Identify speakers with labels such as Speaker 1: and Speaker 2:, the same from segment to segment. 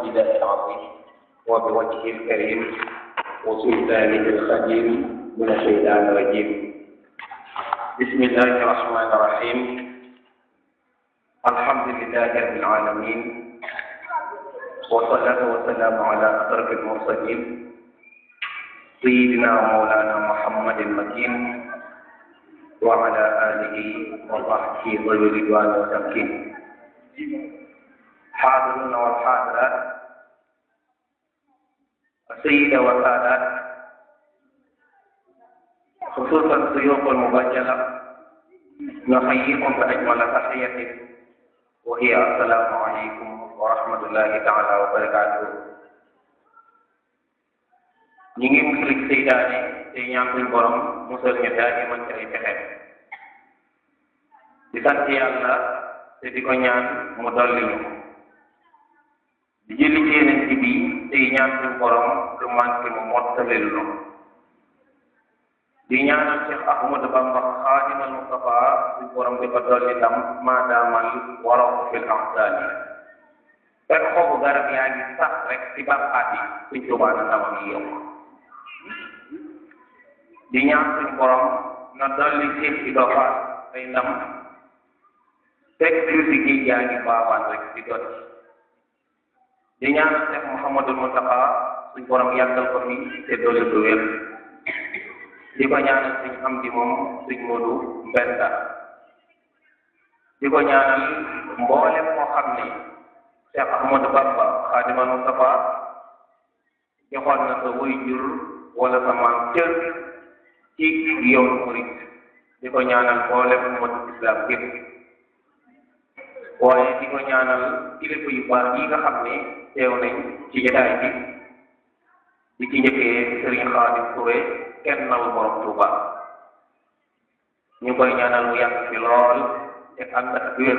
Speaker 1: الله العظيم وبوجهه الكريم وسلطانه الخديم من الشيطان الرجيم. بسم الله الرحمن الرحيم. الحمد لله رب العالمين والصلاة والسلام على أشرف المرسلين سيدنا ومولانا محمد المكين وعلى آله وصحبه ذوي الرضوان والتمكين. حاضرون والحاضرات، السيدة والسادات، خصوصا الضيوف المبجلة، نحييكم بأجمل تحية وهي السلام عليكم ورحمة الله تعالى وبركاته. ñi ngi musalik seytaane te ñaan suñ borom musal ñu daal di mën ci ay pexe di sant yàlla te di ko ñaan mu dolli ñu di jëli ci yeneen ci bii te ñaan suñ borom lu manqué mu mottalil ñu di ñaanal Cheikh Ahmadou Bamba Xaadimal Mustafa suñ borom di ko dolli ndam maadaamal waroo fil ahsaani fekk xobu garab yaa ngi sax rek ci bànqaat yi suñ Tuubaa na ndamam yi yokk di ñaan suñu borom na dolli séef ci doxaat ay ndam fekk lu si géej yaa ngi baawaan rek di dot di ñaan Cheikh Mouhamadul Moustapha suñu borom yàggal ko fi te dolli ko wér di ko ñaanal suñ am di moom suñ Moodu Mbenda di ko ñaanal mboolem moo xam ne Cheikh Ahmadou Bamba Xaadimal Mustafa joxoon na sa wuy jur wala sa maam cër ci yoonu murit di ko ñaanal mboolem ummatu islam gépp waaye di ko ñaanal kilifa yu baax yi nga xam ne teew nañ ci jotaay bi di ci njëkkee Serigne Khadim Touré kennal borom Touba ñu koy ñaanal mu yàgg fi lool te ànd ak wér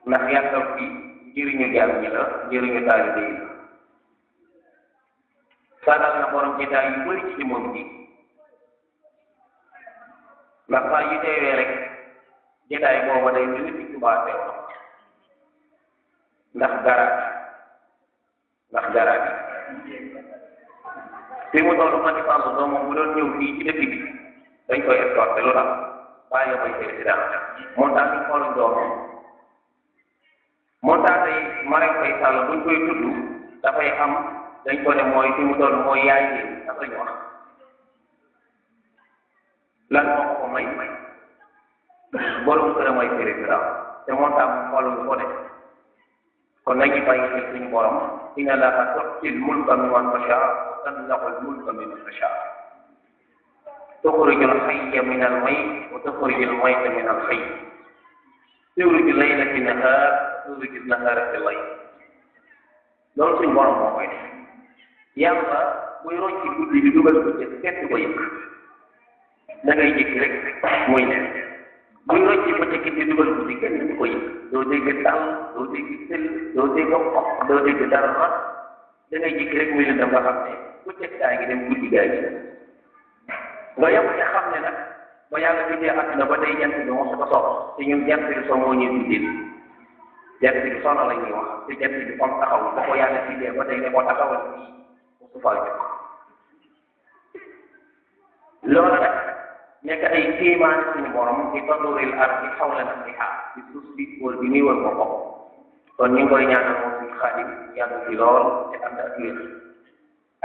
Speaker 1: ndax yàggal fi njëriñu jaam ñi la njëriñu taalibe yi la sagal na borom jotaay yu bëri ci moom ji ndax saa yu teewee rek jotaay booba day lu ci Touba teew ndax garaat fi mu toll ma ci fànn doomam bu doon ñëw fii ci dëkk bi dañ koy escorté lu tax bàyyi koy président moo tax ñu xool doomam moo tax tey Marème Faye Sall buñ koy tudd dafay am dañ ko ne mooy fi mu toll mooy yaay ji dafa ñu wax lan moo ko may borom kër mooy président te moo tax mu xool lu ko def kon nañu bàyyi xel suñu borom inna Allaha tu'til mulka mimman tashaa wa tanzi'ul mulka mimman tashaa tukhrijul hayya minal mayyit wa tukhrijul mayyita minal hayy tukhrijul layla fi nahaar wa tukhrijul nahaara fi layl loolu suñu borom moo koy def yàlla buy rocc ci guddi di dugal ko ci kenn ko yëg da ngay jékki rek muy ne buy rocc ci bëccëg di dugal ko ci kenn du ko yëg doo dégg taw doo dégg sël doo dégg xob doo dégg dara da ngay jékki rek muy ne nga xam ne bëccëg gaa ngi dem guddi gaa ngi dem nga yem ci xam ne nag ba yàlla bindee àdduna ba day jant bi mos ko sox te ñun jant bi soo moo ñuy bindee jant bi soxna la ñuy wax te jant bi comme taxaw ba ko yàlla bindee ba day ne moo taxawal fii su faa jóg loolu nag nekk ay kéemaan suñu borom di taduril ardi hawla nafsiha di suuf si wër bi muy wër boppam kon ñu ngi koy ñaanal moom suñu Xaadim yàgg fi lool te ànd ak wér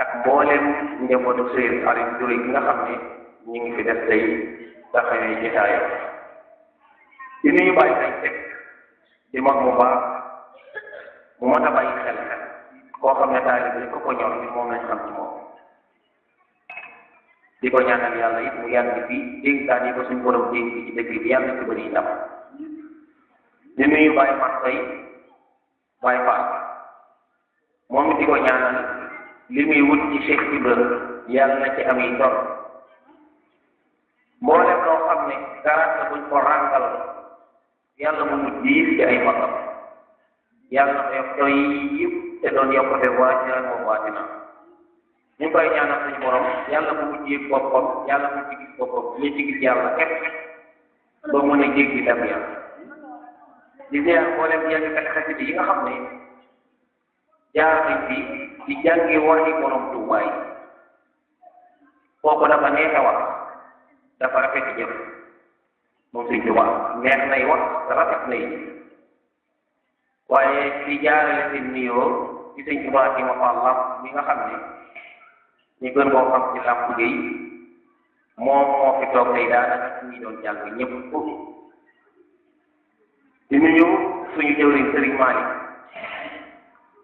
Speaker 1: ak mboolem njabootu Sëriñ Aliou Touré gi nga xam ne ñu ngi fi def tey taxawee jotaayam di nuyu bàyyi ay teg di mag mu baax mu mën a bàyyi xel koo xam ne taalibe bi ko ñor bi moom lañ xam ci moom di ko ñaanal yàlla it mu yàgg fi dénkaan yi ko suñ borom dénk ci dëkk bi yàlla ci bëri ndam di nuyu Baye Fatou Baye Fatou moom it di ko ñaanal li muy wut ci Cheikh Ibrahima yàlla na ci am yi dor mboolem loo xam ne garaat la buñ ko ràngal yàlla mu mujj diis ci ay makam yàlla na ko yokk tooy yëpp te doon yokkute waajiran moom waatina ñu ngi koy ñaanal suñu borom yàlla bu mujj yëg boppam yàlla bu ci gis boppam ñu ci gis yàlla képp ba mën a jéggi dem yàlla di ziar mboolem jàngkat xasida yi nga xam ne jaar nañ fi di jàngi waxi borom tuubaay kooku dafa neex a wax dafa rafet jëf moom Sëñ Tuubaa neex nay wax rafet nay waaye di jaarale seen nuyoo ci Sëñ Tuubaa ci ma Allah mi nga xam ne ñu gën koo xam ci làmp géey moom moo fi toog tey daanaka ñi doon jàng ñëpp di nuyu suñu jëwriñ Sëriñ Malick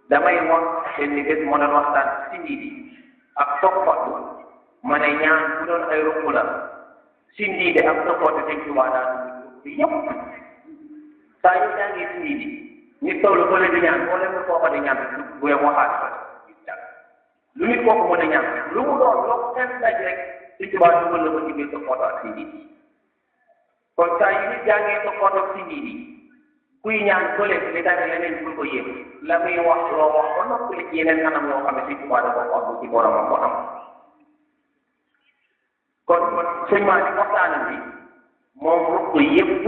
Speaker 1: damay wax seen ni bés moo doon waxtaan ci ndiidi ak toppatu ma ne ñaan bu doon ay ruq la si ndiidi ak toppatu Sëñ Tuubaa daan bi yëpp saa yu jàngee si ndiidi nit toll ko le di ñaan boo leen kooka di ñaan bu waxaat ko lu nit kooku mën a ñaan lu mu doon loo kenn daj rek Sëñ Tuubaa dugal la ko ci biir toppatu ak si ndiidi kon saa yu nit jàngee toppatu ak si ndiidi kuy ñaan ko leen li dara leneen bul ko yéem la muy wax loo wax ba noppi la ci yeneen kanam yoo xam ne Sëñ Tuubaa da ko wax ci boromam ko am kon sëñ maa di waxtaanam bi moom ruq yëpp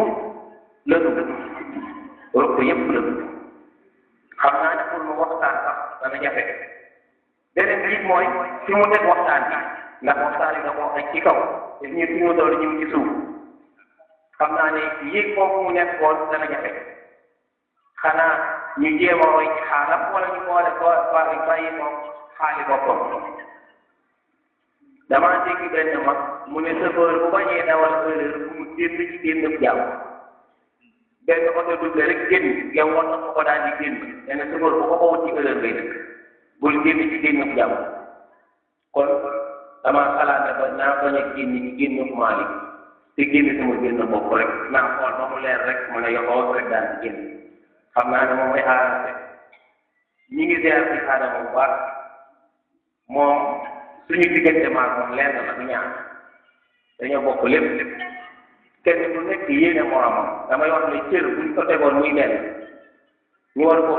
Speaker 1: la dugg ruq yëpp la dugg xam naa ne pour mu waxtaan sax dana jafe beneen bi mooy fi mu teg waxtaan bi ndax waxtaan bi da koo xëy ci kaw te ñu fi mu toll ñu ngi ci suuf xam naa ne yéeg foofu mu nekkoon dana jafe xanaa ñu jéem a roy ci xaalam wala ñu boole bàyyi moom xaali boppam damaa dégg benn mag mu ne chauffeur bu bañee dawal heure bu mu génn ci génn jàmm benn oto dugg rek génn yow war na ko daal di génn nee na chauffeur bu ko xawut ci heure ngay dëkk bul génn ci génn jàmm kon damaa xalaat ne ba naa bañ a génn ci génn Malick te génn sama génn bopp rek naa xool ba mu leer rek mu ne yoxoo rek daal di génn xam naa ne moom may arrangé ñi ngi ziar ci xaaral bu baax moom suñu diggante maag moom leer na du ñaan dañoo bokk lépp kenn ku nekk yéene moromam damay wax ne cër buñ ko tegoon muy benn ñu war ko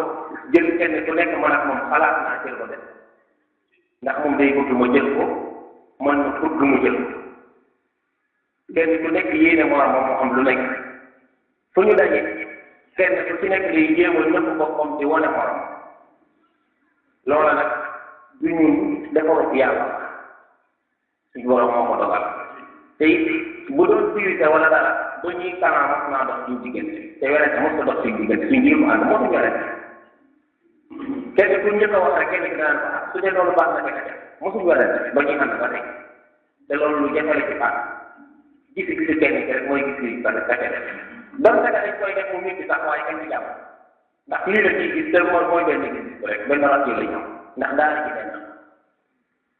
Speaker 1: jël kenn ku nekk man ak moom xalaat naa jël ko def ndax moom day bëgg ma jël ko man ma bëgg mu jël ko kenn ku nekk yéene moromam moo xam lu nekk fu ñu daje kenn ku ci nekk liy jéemal ñëpp boppam di wane morom loola nag du ñun defaru yàlla suñu borom moo ko dogal te it bu doon priorité wala dara ba ñuy kanam mos naa dox suñu diggante te werante mos ko dox suñu diggante suñu jiw ànd moo suñu werante kenn ku njëkk a wax rek kenn ki naan su dee loolu baax na fekk mosuñu werante ba ñuy ànd ba tey te loolu lu jafale ci baax gis-gisu kenn ki rek mooy gis-gisu ba tey donc dañ koy def mu métti sax waaye kenn ci jàpp ndax lii la ciy gis te mooy benn gis rek benn rajo la ñëw ndax daal ci benn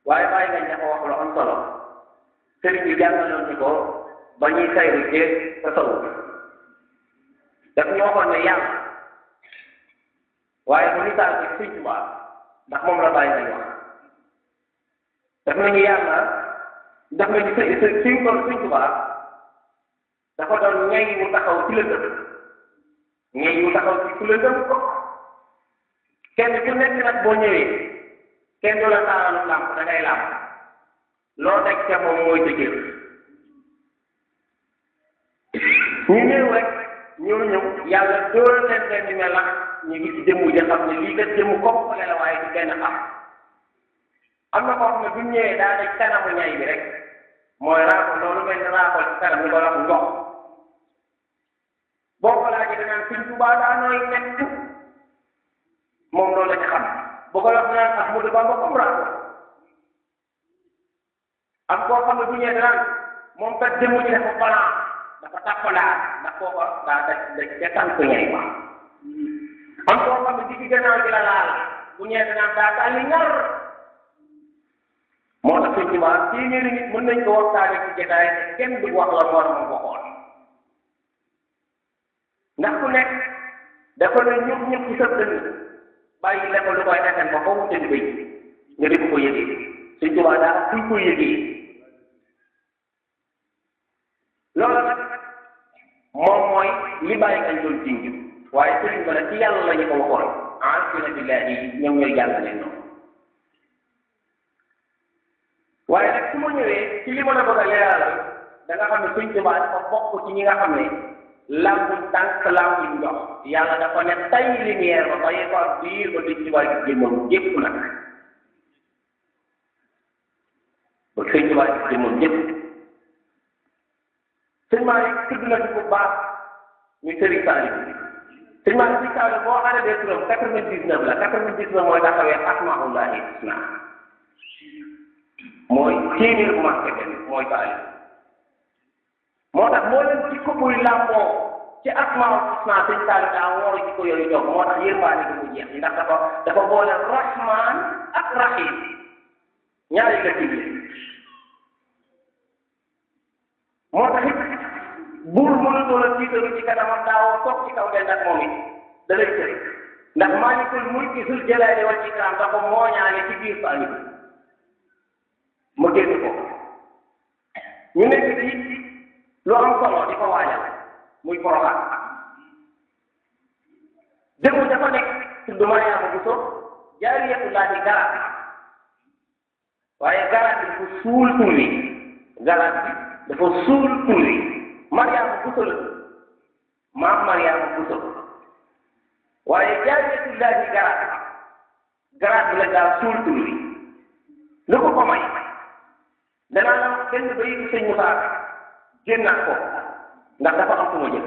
Speaker 1: waaye bàyyi nga dafa wax lu am solo sëriñ bi jàngaloon ñu ko ba ñuy sayru ci tasawuf daf ñu waxoon ne yàlla waaye bu misaal ci Sëñ Tuubaa ndax moom la bàyyi nañ wax daf nañu yàlla daf nañu Sëñ Tuubaa dafa doon ñay wu taxaw ci lëndëm ñay wu taxaw ci lëndëm ko kenn ku nekk nag boo ñëwee kenn du la taalalu làmp da ngay làmp loo teg ca moom mooy dëgër ñu ñëw rek ñëw yàlla dóor leen benn di mel ñu gis jëmm ja xam ne lii kat jëmm koppale la waaye du kenn xam am na koo xam ne bu ñëwee daa daj kanamu ñay bi rek mooy raako loolu mel ne raako ci kanam ñu ko wax ndox boo ko laajee da naan Sëñ Tuubaa daa nooy nekk moom loolu la ci xam boo ko wax naan Ahmadu Bamba comme raako am koo xam ne bu ñëwee danaan moom kat jëmm ji dafa balaa dafa tappalaa ndax kooka daa da tànk ñay ma am koo xam ne di ci gannaaw ji la laal bu ñëwee danaan daa tàlli ñar moo tax Sëñ Tuubaa téeméeri nit mën nañ ko waxtaane ci jotaay kenn du wax la war ma waxoon ndax ku nekk dafa ne ñëpp ci sa dënn bàyyi lekk lu koy atten ba foofu tëdd bay nga di ko yëgee Sëñ Tuubaa daa fuñ ko yëgee loolu nag moom mooy li bàyyi ngañ doon jinj waaye sëriñ ba nag ci yàlla la ñu ko waxoon aarifina billaahi ñoom ñooy jàngale noonu waaye nag su ma ñëwee ci li ma la bëgg a leeral da nga xam ne Sëñ Tuubaa dafa bokk ci ñi nga xam ne lambuñ tànk lambuñ ndox yàlla dafa ne tay lumière ba bàyyi ko ak biir ba di ci waay jëmmam yépp nag ba sëñ ci waay jëmmam yépp sëñ maa yi tudd na ci bu baax ñu sëriñ Saliou sëñ maa yi Saliou boo arrêté turam 99 la 99 mooy taxawee asmaullahi husna mooy téeméer bu manqué benn mooy Saliou moo tax moo leen ci ko buy làmboo ci asmaul husna sëñ Saliou daa woor ci ko yooyu jox moo tax yërmaane du mu jeex ndax dafa boole rahman ak rahim ñaari la tible moo tax it buur mënutoo la tiitaru ci kanamam daawoo toog ci kaw den ak moom it da lay tëri ndax maalikul mulki zul jalaali wal ikram dafa mooñaale ci biir Saliou ma génn ko ñu nekk ci lu am solo di ko waajal muy Porokhane démb dafa nekk tudd Mariama Bousso jaariyatullaahi garaat waaye garaat bi dafa suul tur wi garaat bi dafa suul tur wi Mariama Bousso la maam Mariama Bousso waaye jaariyatullaahi garaat bi la daa suul tur wi lu ko may danaa la benn bayitu sëñ Moussa génnaat ko ndax dafa am fu ma jëm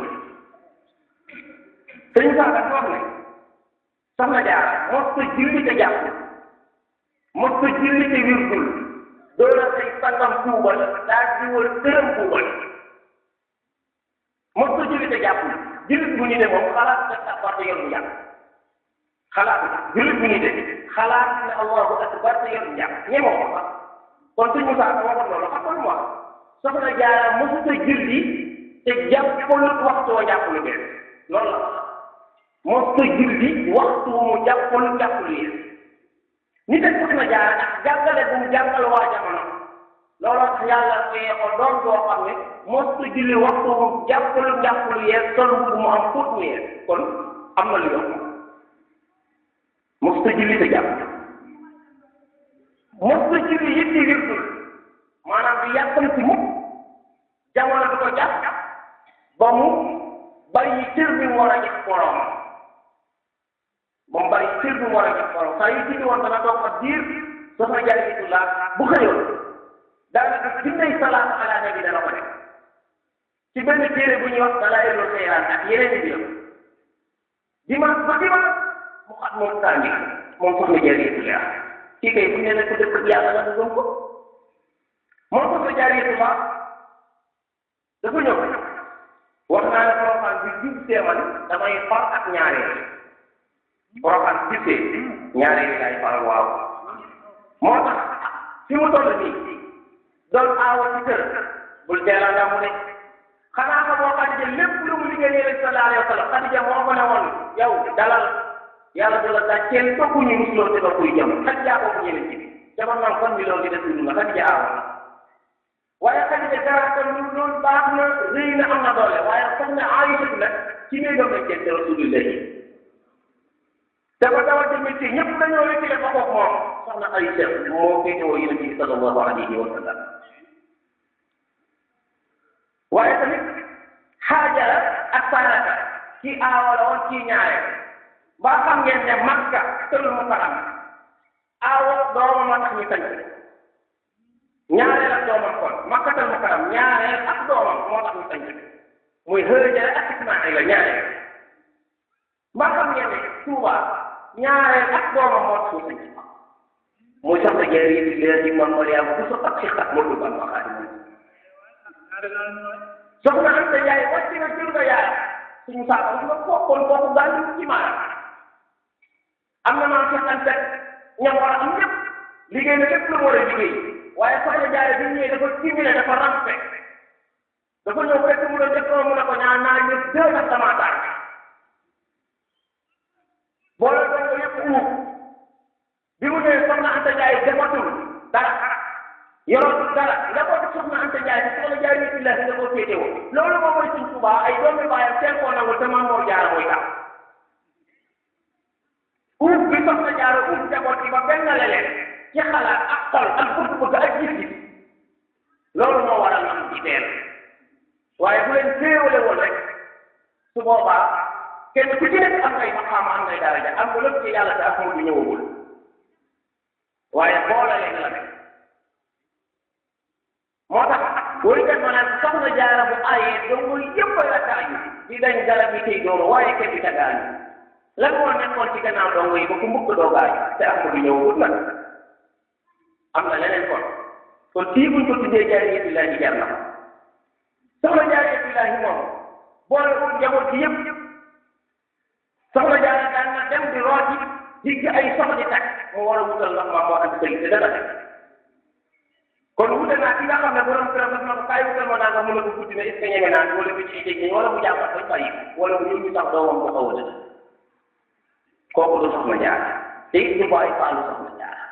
Speaker 1: sëñ Moussa dafa wax ne soxna Jaara mos ko julli te jàpp mos ko julli te wirgul doona say sangam tuubal daa jiwal këram tuubal mos ko julli te jàpp jullit bu ñu de moom xalaat nga akbar te yoonu jàpp xalaat jullit bu ñu de xalaat ne allahu akbar te yoonu jàpp ñemoo ko sax kon sëñ Moussa da waxoon loolu xam nga lu mu wax soxna Jaara mosut a julli te jàppul waxtu wa jàppul benn loolu la mosut a julli waxtu mu jàppul yéen nit ak soxna Jaara ak jàngale bu mu jàngal waa jamono looloo tax yàlla fee ko doon boo xam ne mosut a julli waxtu mu jàppul yéen sol bu mu am tuut mu yéen kon am na lu yokk mosut a julli te jàpp mosut a julli yëpp di wirgul maanaam bi yàqal ci mukk jamono du ko jàpp ba mu bàyyi cër bi mu war a jox borom ba mu bàyyi cër bi mu war a jox borom saa yu julli woon dana toog ak diir soxna Jaaratullaah bu xëyoon daanaka dindey salaatu ala nabi dana ko def ci benn téere bu ñuy wax Dalaa'ilul Xayraat ak yeneen i biir dimanche ba dimanche mu xat moom tàngi moom soxna Jaaratullaah kii kay bu ñu ne ko dëkk yàlla la nga gëm ko moom soxna Jaaratullaah dafa ñëw wax naa ne Porokhane bi jub see man damay far ak ñaareel Porokhane bi jub see ñaareel lay faral waaw moo tax fi mu toll nii doon aawa ci kër bul teel a ndamu de xanaa nga boo Xadija lépp lu mu liggéeyee rek sallallahu alayhi wa sallam Xadija moo ko ne woon yow dalal yàlla du la daa kenn tokkuñu musuloo te doo koy jëm Xadija ko mu ñëwee ci bi jamono naan kon mi loolu di def dund nga Xadija aawa waaye Xadija garaatam loolu baax na rëy na am na doole waaye soxna Aïcha nag ci néegam lañ jënd Rasulullah dafa dawal ci métier ñëpp dañoo wékkile ba koog moom soxna Aïcha moo féetewoo Yonent bi sallallahu alayhi wa sallam waaye tamit Haajara ak Sarata kii aawa la woon kii ñaare mbaa xam ngeen ne Makka tël mu karam aawa doomam a tax ñu sañ ñaareel ak doomam kon Makkatal Mukarram ñaareel ak doomam moo tax ñu sañ muy Haajara ak Ismaayila ñaareel mbaa xam ngeen ne Tuuba ñaareel ak doomam moo tax ñu sañ muy soxna Jaaratullaahi moom Mariama Bousso ak Cheikh Ahmadou Bamba Xaadimu soxna Anta Njaay wàcc na jur nga yaay suñu saako su ma kookoon kooku gaañu ci maanaam am na maam Cheikh Anta ñam war a am ñëpp liggéey na lépp lu mu war a liggéey waaye soxna Jaara bi ñëwee dafa timile dafa rampe dafa ñëw fekk mu ne def mu ne ko ñaan naa ñëpp deux na sama taar boole doon ko yëpp uuf bi mu ñëwee soxna Anta Njaay defatul dara yoroo dara la ko soxna Anta Njaay si soxna Jaaratullaahi nga ko féetewoo loolu moom mooy suñ Tuubaa ay doomi baayam teel koo nangul te Maam Mor Jaara mooy tax uuf bi soxna Jaara uuf jaboot yi ba benn la leen ci xalaat ak xol ak bëgg-bëgg ak gis-gis loolu moo waral am ci teel waaye bu leen féewale woon rek su boobaa kenn ku ci nekk am ngay maqaam am ngay daraja am nga lépp ci yàlla te ak mu du ñëwagul waaye boole leen la rek moo tax woykat ma naan soxna jaara bu ayee dongo yëpp a la taaju di dañ garab yi tey doomu waaye kenn du ca gaañu lan moo nekkoon ci gannaaw dongo yi ba ku mbukk doo gaañu te ak mu du ñëwagul nag am na leneen kon fii buñ ko tuddee jaariyatullaahi jar na soxna jaariyatullaahi moom boole ko njaboot gi yëpp soxna jaara daan na dem di rooti digg ay sox di takk mu war a wutal ndox ma moo andi sëy te dana def kon wute naa ki nga xam ne borom këram daf na ko kaay wutal ma naa nga mën a ko guddi ne est-ce que ñeme naan wala bi ci dégg wala bu jàppat bañ bàyyi wala bu ñu sax doomam ko xaw a dëgg kooku du soxna jaara te it du bàyyi faalu soxna jaara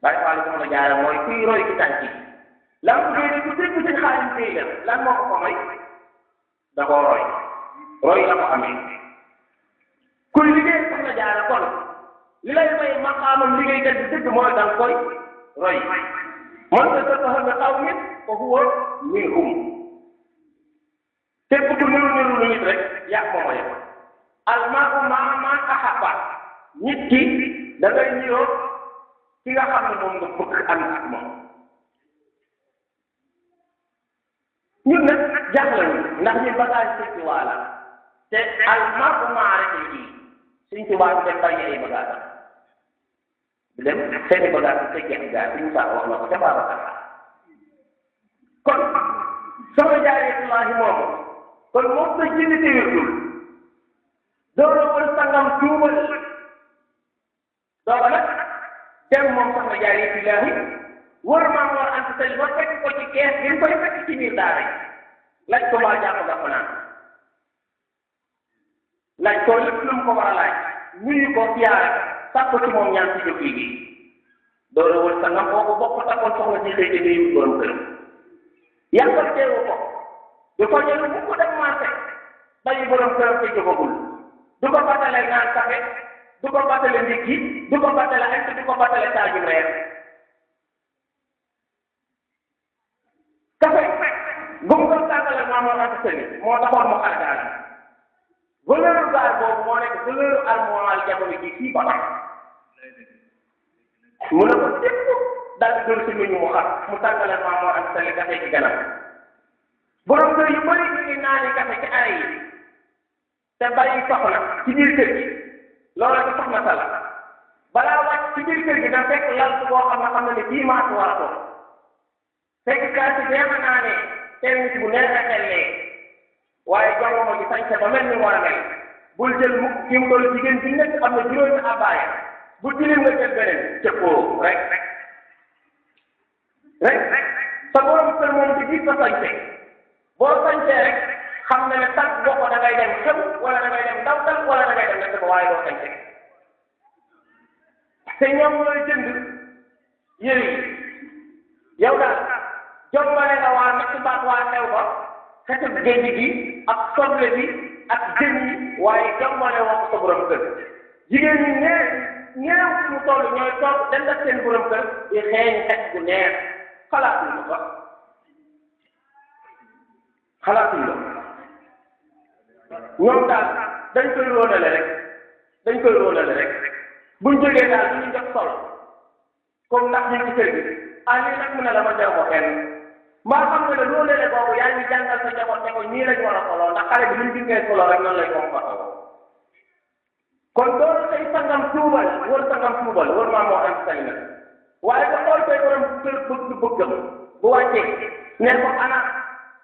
Speaker 1: bàyyi faalu soxna jaara mooy kuy roy ci tànk yi lan ko dee ku dégg seen xaalim tey la lan moo ko may da koo roy la ko amee kuy liggéey soxna jaara kon li lay may maqaamam liggéeykat bi dëgg mooy danga koy roy man tashabbaha bi qawmin fa huwa minhum te ku niru lu nit rek yaa ko moom al mar'u ma'a man ahabba nit ki da ngay niroo ki nga xam ne moom nga bëgg ànd ak moom ñun nag jaaxle ñu ndax ñun bagage Sëñ Tuubaa la te al mar'u ma'a rek Sëñ Tuubaa bi dem bàyyi ay bagage bi dem seeni bagage bi fekkee ak gaar bi ñu saa wax na ko ca Babacar kon soxna jaariyatullaahi moomu kon moom sa jënd te wérdul doora wal sangam tuubal dooga nag dem moom soxna jaariyatullaahi wër maam war ant sëy ba fekk ko ci kees gi koy fekk ci biir daara yi laaj ko mbaa jàpp nga ko naan laaj ko lépp lu mu ko war a laaj nuyu ko siyaare sàkko ci moom ñaan ci jóg liggéey doora wal sangam boobu bokk takkoon soxna si xëy te nuyu borom këram yàqal teewu ko du ko jël bu ko dem marché bàyyi borom këram te jógagul du ko battale naan café du ko battale ndékki du ko battale añ du ko battale taaju reer café gum ko tàngale maamoon ak sëli moo taxoon mu xargaal valeur gaal boobu moo nekk valeur almoral jamono ji fii ba tax mu ne ko dépp daal di doon si lu ñu mu xam mu tàngale maamoon ak sëli café ci ganam borom kër yu bëri ñu ngi naani café ci ay yi te bàyyi soxna ci biir kër gi loolu ci soxna sa la balaa wàcc ci biir kër gi da fekk lal boo xam ne ne bii maa war a toog fekk kaas yi neex naa ne teel bu neex a xellee waaye jongo gi sañse ba mel ni mu war a mel bul jël mukk fi mu toll jigéen bi nekk am na juróomi abbaaya bu tilim nga jël beneen cëppoo rek sa borom kër moom ci biir sa sañse boo sañsee rek xam na ne tànk boo ko da ngay dem xew wala da ngay dem dawtal wala da ngay dem nekk ko waaye doo sañse te ñoom ñooy jënd yëre yi yow daal jombale nga waa nekk baat waa xew ba xetu géej gi ak soble bi ak jën yi waaye jombale wax sa borom kër jigéen ñi neew mu toll ñooy toog dem def seen borom kër di xeeñ xet bu neex xalaatuñu ko ñoom daal dañ koy róolale rek buñ jógee daal du ñu jot solo comme ndax ñu ci kër gi lii nag mu ne la ma jaw ko kenn mbaa xam nga ne róolale boobu yaa ngi jàngal sa njaboot ne ko ñii lañ war a soloo ndax xale bi luñ gis solo rek noonu lay comporté kon doolu say sangam tuubal wër maa moo am say na waaye ba xool koy borom kër bëggam bu wàccee ne ko ana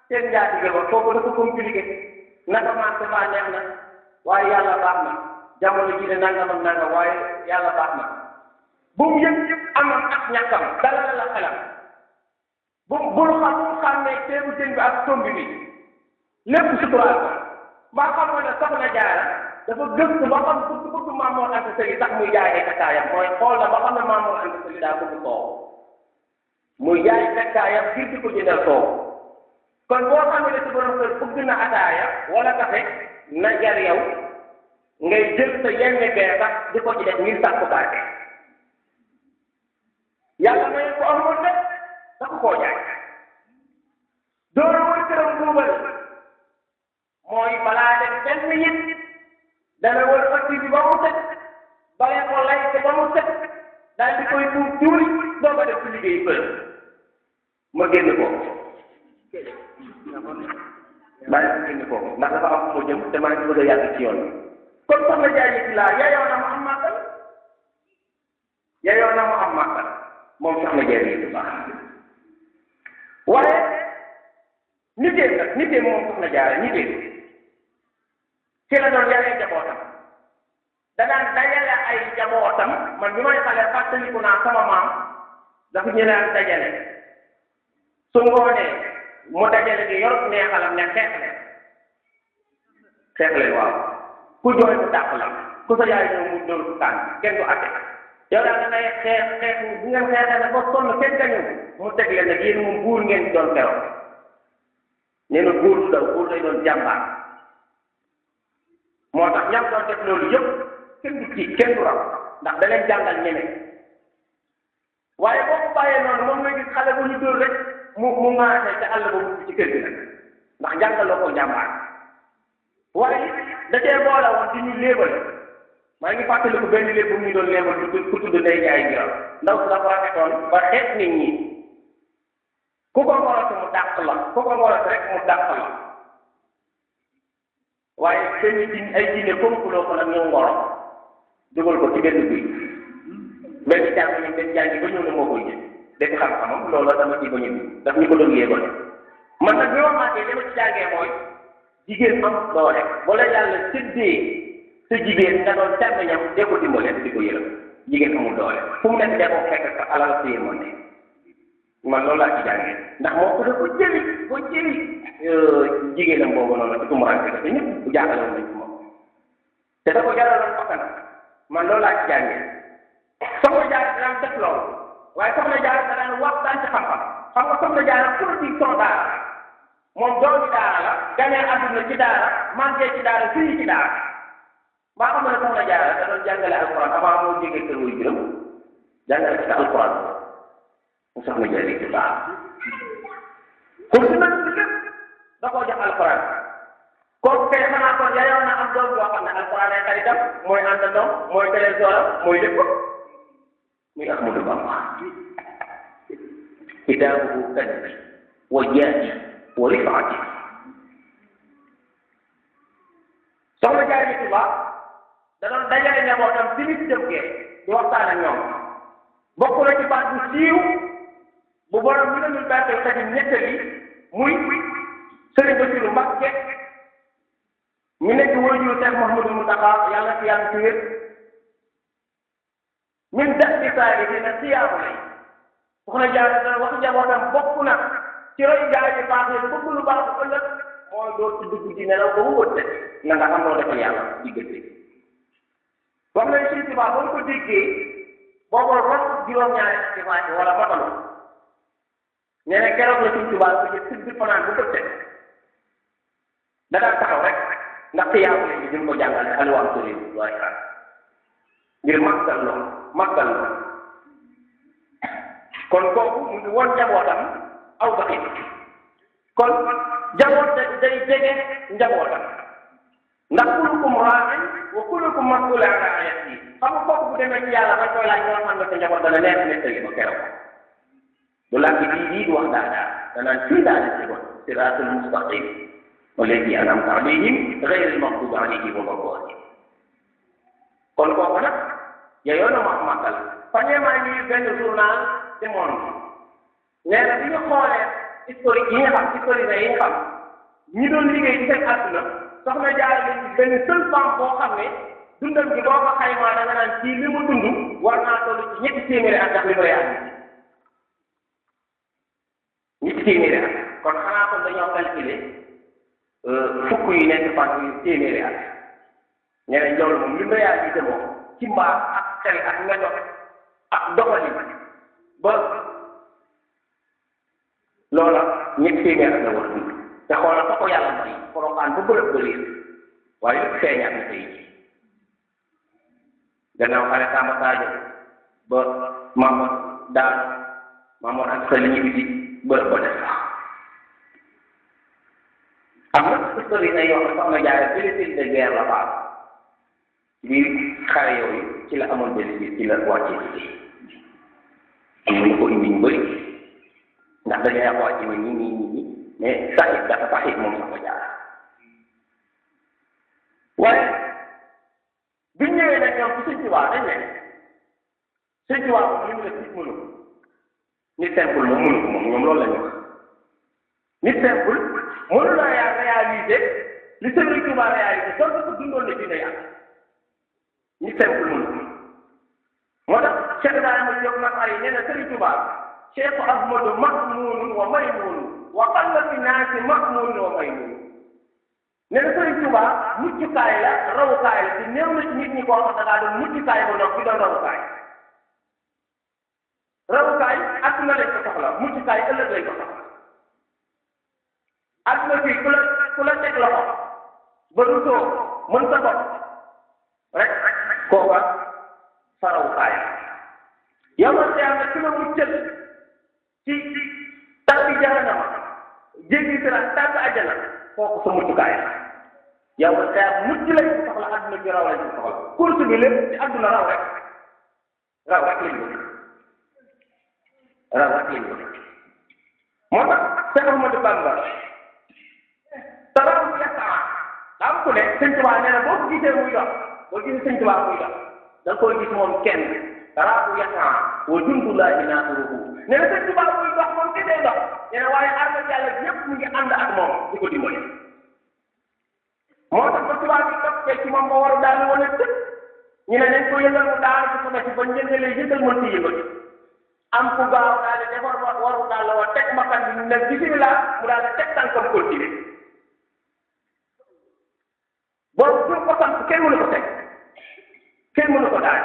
Speaker 1: seen njaatige ba kooku dafa compliqué naka marché ba neex na waaye yàlla baax na jamono ji de nangam ak nangam waaye yàlla baax na bu mu yëpp amam ak ñàkkam dalal la xelam bul xàmmee teebu jën bi ak tombi bi lépp suturaal ko mbaa xam nga ne soxna jaara dafa gëstu ba xam bëgg Maamoor Anta Sali tax muy jaay ay takkaayam mooy xool na ba xam ne Maamoor Anta Sali daa bëgg soow muy jaay takkaayam ngir di ko jëndal soow kon boo xamee ne si borom kër bëgg na ataaya wala kafe na jar yow ngay jël sa yenn bee sax di ko ci def ngir sàkku barke yàlla may ko amoon nag dafa koo jaay doora mooy këram buubal mooy balaa dem it dana wala fakki bi ba mu set bale ko lay ko ba mu set daal di koy tuur tuuri doo ko def ci liggéey fële ma génn ko bàyyi ko génn ko ndax dafa am fu ma jëm te maa ngi bëgg a yàgg ci yoon bi kon soxna Jaara ci laa yayoo na mu am màggal yayoo na mu am màggal moom soxna Jaara yi du baax waaye nitee nag nitee moom soxna Jaara nitee ci la doon yaree njabootam danaan dajale ay njabootam man bi may xale fàttaliku naa sama maam dafa ñu naan dajale su ngoonee mu dajale gi yor neexalam ne xeex leen waaw ku jooy mu dàq la ku sa yaay ñëw mu dóor su tànn kenn du atte yow daal da ngay xeex bu ngeen xeexee nag ba sonn kenn gañu mu teg leen nag yéen moom buur ngeen doon keroog nee na buur du daw buur lay doon jàmbaar moo tax ñam doon def loolu yëpp kenn du kii kenn du raw ndax da leen jàngal ñeme waaye boo ko bàyyee noonu moom nga gis xale bu ñu dóor rek mu ŋaatee ca àll ba mu ci kër gi nag ndax jàngaloo ko jàmbaar waaye da cee boole woon di ñu léebal maa ngi fàttaliku benn léeb bu ñu doon léebal ku tudd day jaay gi ndaw si dafa rafetoon ba xeet nit ñi ku ko ngoroti mu dàq la ku ko ngoroti rek mu dàq la waaye seen i ay jinne konkuloo ko nag ñu ngoro dugal ko ci benn buy benn jàng ñu benn jàng ba ñëw ne moo koy jël def xam-xamam loolu dama ci bañ a dugg daf ñu ko doon léebal man nag bi ma màggee li ma ci jàngee mooy jigéen am doole bu la yàlla séddee sa jigéen nga doon càmmeñam dee ko dimbale di ko yërëm jigéen amul doole fu mu nekk dee ko fekk sa alal sa yéemoon man loolu laa ci jàngee ndax moo ko dafa jëli jigéenam boobu noonu ci tumurànke dafa ñëpp bu jaaxale woon nañ ci moom te da ko jaraloon bakkan man loolu laa ci jàngee soxna Jaara daan def loolu waaye soxna Jaara daan waxtaan ci xam-xam xam nga soxna Jaara production daara moom doomi daara la ganee àdduna ci daara màggee ci daara fii ci daara maa xam ne soxna Jaara da doon jàngale alxuraan avant moo jógee kër wuy juróom jàngale ci alxuraan mu soxna Jaara ci baax pour si nag si lépp da koo jox alxuraan kooku kay xanaa kon yayoon na am doom boo xam ne alxuraan ay xaritam mooy àndandoom mooy trésor mooy lépp muy Ahmadu Bamba kitaabuhu kanzi wa jaahi wa rifaati soxna Jaara ci baax da doon dajale njabootam si nit jëm gee di waxtaan ak ñoom bokk na ci baat bu siiw bu borom ñu ne ñu bàyyi xaj ñettali muy Sëriñ Basiru Mbàkke ñu nekk waajur Seex Muhammadu Muntaxa yàlla ci yàlla ci wér min def ci saa yi dina siyaabu lay soxna Jaara dana wax njabootam bokk na ci roy gaay yi baaxee bëgg lu baax bu ëllëg mooy doo ci dugg ci nelaw ba mu wëtte na nga xam noo defal yàlla diggante wax nañ Sëriñ Tuubaa ba mu ko déggee boobu ron juróom-ñaari activité wala matalu nee na keroog la Sëriñ Tuubaa ko ci tëdd fanaan bu bëtte da daan taxaw rek ndax yaabu la ñu ko jàngale alwaam sori waaye xaar ngir màggal lool kon kooku mu ngi won njabootam aw doxin kon njaboot day jege njabootam ndax kullukum raa'in wa kullukum mas'uulun an ra'iyyatihi xam nga kooku bu demee ci yàlla ba koy laaj ñoo xam ne sa njaboot dana neex nettali ba keroog du laaj di wax danaan fii daal di si siraatul mustaqim والذي أنعمت عليهم غير المغضوب عليهم ولا الضالين kon kooku nag yeyoo na wax màggal fan yee maa ngi benn journal ci monde nee na bi ñu xoolee historique yi nga xam historique yi nga xam ñi doon liggéey ci seen àdduna soxna Jaara leen ci benn seule femme boo xam ne dundam gi boo ko xaymaa da nga naan ci li mu dund war naa toll ci ñetti téeméeri at li koy ànd ñetti téeméeri at kon xanaa kon dañoo calculer fukk yi nekk fan yu téeméeri at ñeneen njool moom li nga yaa jiite moom ci mbaax ak xel ak méthode ak doxalin ba loola ñetti téeméer ak la war a dund te xoolal fa ko yàlla may Porokhane ba bërëb ba léegi waaye lépp feeñaat na tey jii gannaaw xale Samba Sadio ba Mamadou Daal Mamadou ak sa li ñu biti bërëb ba def sax am na histoire na yoo xam ne soxna Jaara Philippine de guerre la faat bi xare yooyu ci la amoon bénéfice ci la wàccee ci am na ñu ko indi ñu bëri ndax dañuy wax wàcc na ñi mais saxit dafa saxit moom soxna Jaara waaye biñ ñëwee nag ñoom ci Sëñ Tuubaa dañ ne Sëñ Tuubaa moom li mu def nit mënu nit simple moom mënu ko moom ñoom loolu la ñu wax nit simple mënu la réaliser li Sëñ Tuubaa réaliser donc ko dundoon na dina yàlla nit simple mënu ko moo tax Cheikh Ibrahima Diop nag ay nee na Sëñ Tuubaa Cheikh Ahmadu Mahmoud wa Maymun wa qallati naasi Mahmoud wa Maymun nee na Sëñ Tuubaa muccukaay la rawukaay la ci néew na ci nit ñi koo xam ne da ngaa doon muccukaay ba noppi doon rawukaay rawukaay adduna lañ ko soxla muccukaay ëllëg lañ ko soxla adduna fii ku la teg loxo ba du soo mën sa bopp rek kooka sa rawukaay la yow man de am na ki la muccal ci tàbbi jahannama jéggi sira tàbbi àjjana kooku sa muccukaay la yow man de am mucc lañ ko soxla adduna bi raw lañ ko soxla course bi lépp ci adduna raw rek lañ bëgg raw rek lañ bëgg moo tax Cheikh Ahmadou Bamba taraw yasaa daa am ku ne Sëñ Tuubaa nee na boo ko gisee muy dox boo gisee Sëñ Tuubaa muy dox da nga koy gis moom kenn taraw yasaa wa jundullaahi naasuruhu nee na Sëñ Tuubaa muy dox moom gisee dox nee na waaye armée yàlla ñëpp mu ngi ànd ak moom di ko dimbali moo tax ba tubaab bi toppee ci moom ba waru daal wala tëpp ñu ne nañ ko yëngal mu daal ci sama ci ba njëngalee yëngal mën ci yëngal am ku gaaw daal di defar waru daal la war teg makkan bi ñu ne bisimilah mu daal di teg tànkam continué boobu pour ko sant kenn mënu ko teg kenn mënu ko daal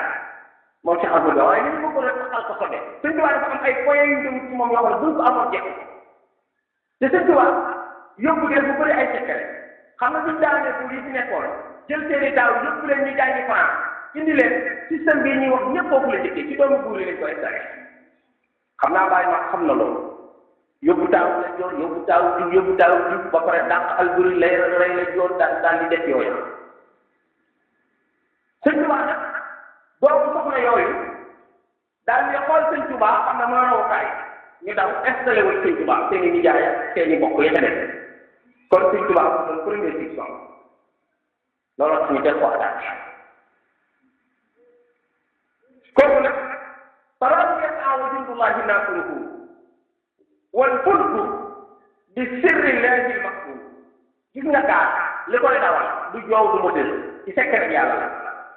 Speaker 1: moom Cheikh Ahmadou waaye li ñu bëgg rek taxal ko sobe Sëñ Tuubaa dafa am ay points yu jëm ci moom yoo xam ne bu ko amoon jeex te Sëñ Tuubaa yóbbu leen bu bëri ay secret xam nga suñ daanee pour yi ci nekkoon jël seeni daaw yóbbu leen ñu jàngi France indi leen système bii ñuy wax ñëpp foofu la njëkkee ci doomu buur yi lañ ko installé xam naa bàyyi ma xam na loolu yóbbu taaw la joor yóbbu taaw jiw ba pare dàq Alburi lay rey la joor daal di def yooyu Sëñ Tuubaa nag doomu soxna yooyu daal di xool Sëñ Tuubaa xam na mën a rawukaay ñu daw installé wul Sëñ Tuubaa seen i nijaay seen i mbokk yi def kon Sëñ Tuubaa ko doon première section loolu suñu def ko attaque kooku nag faraatu yasaa wa jundullaahi naasuruhu wal fulku bi sirri llaahi l-maktuum gis nga gaal li koy dawal du joow du moteur ci secret yàlla la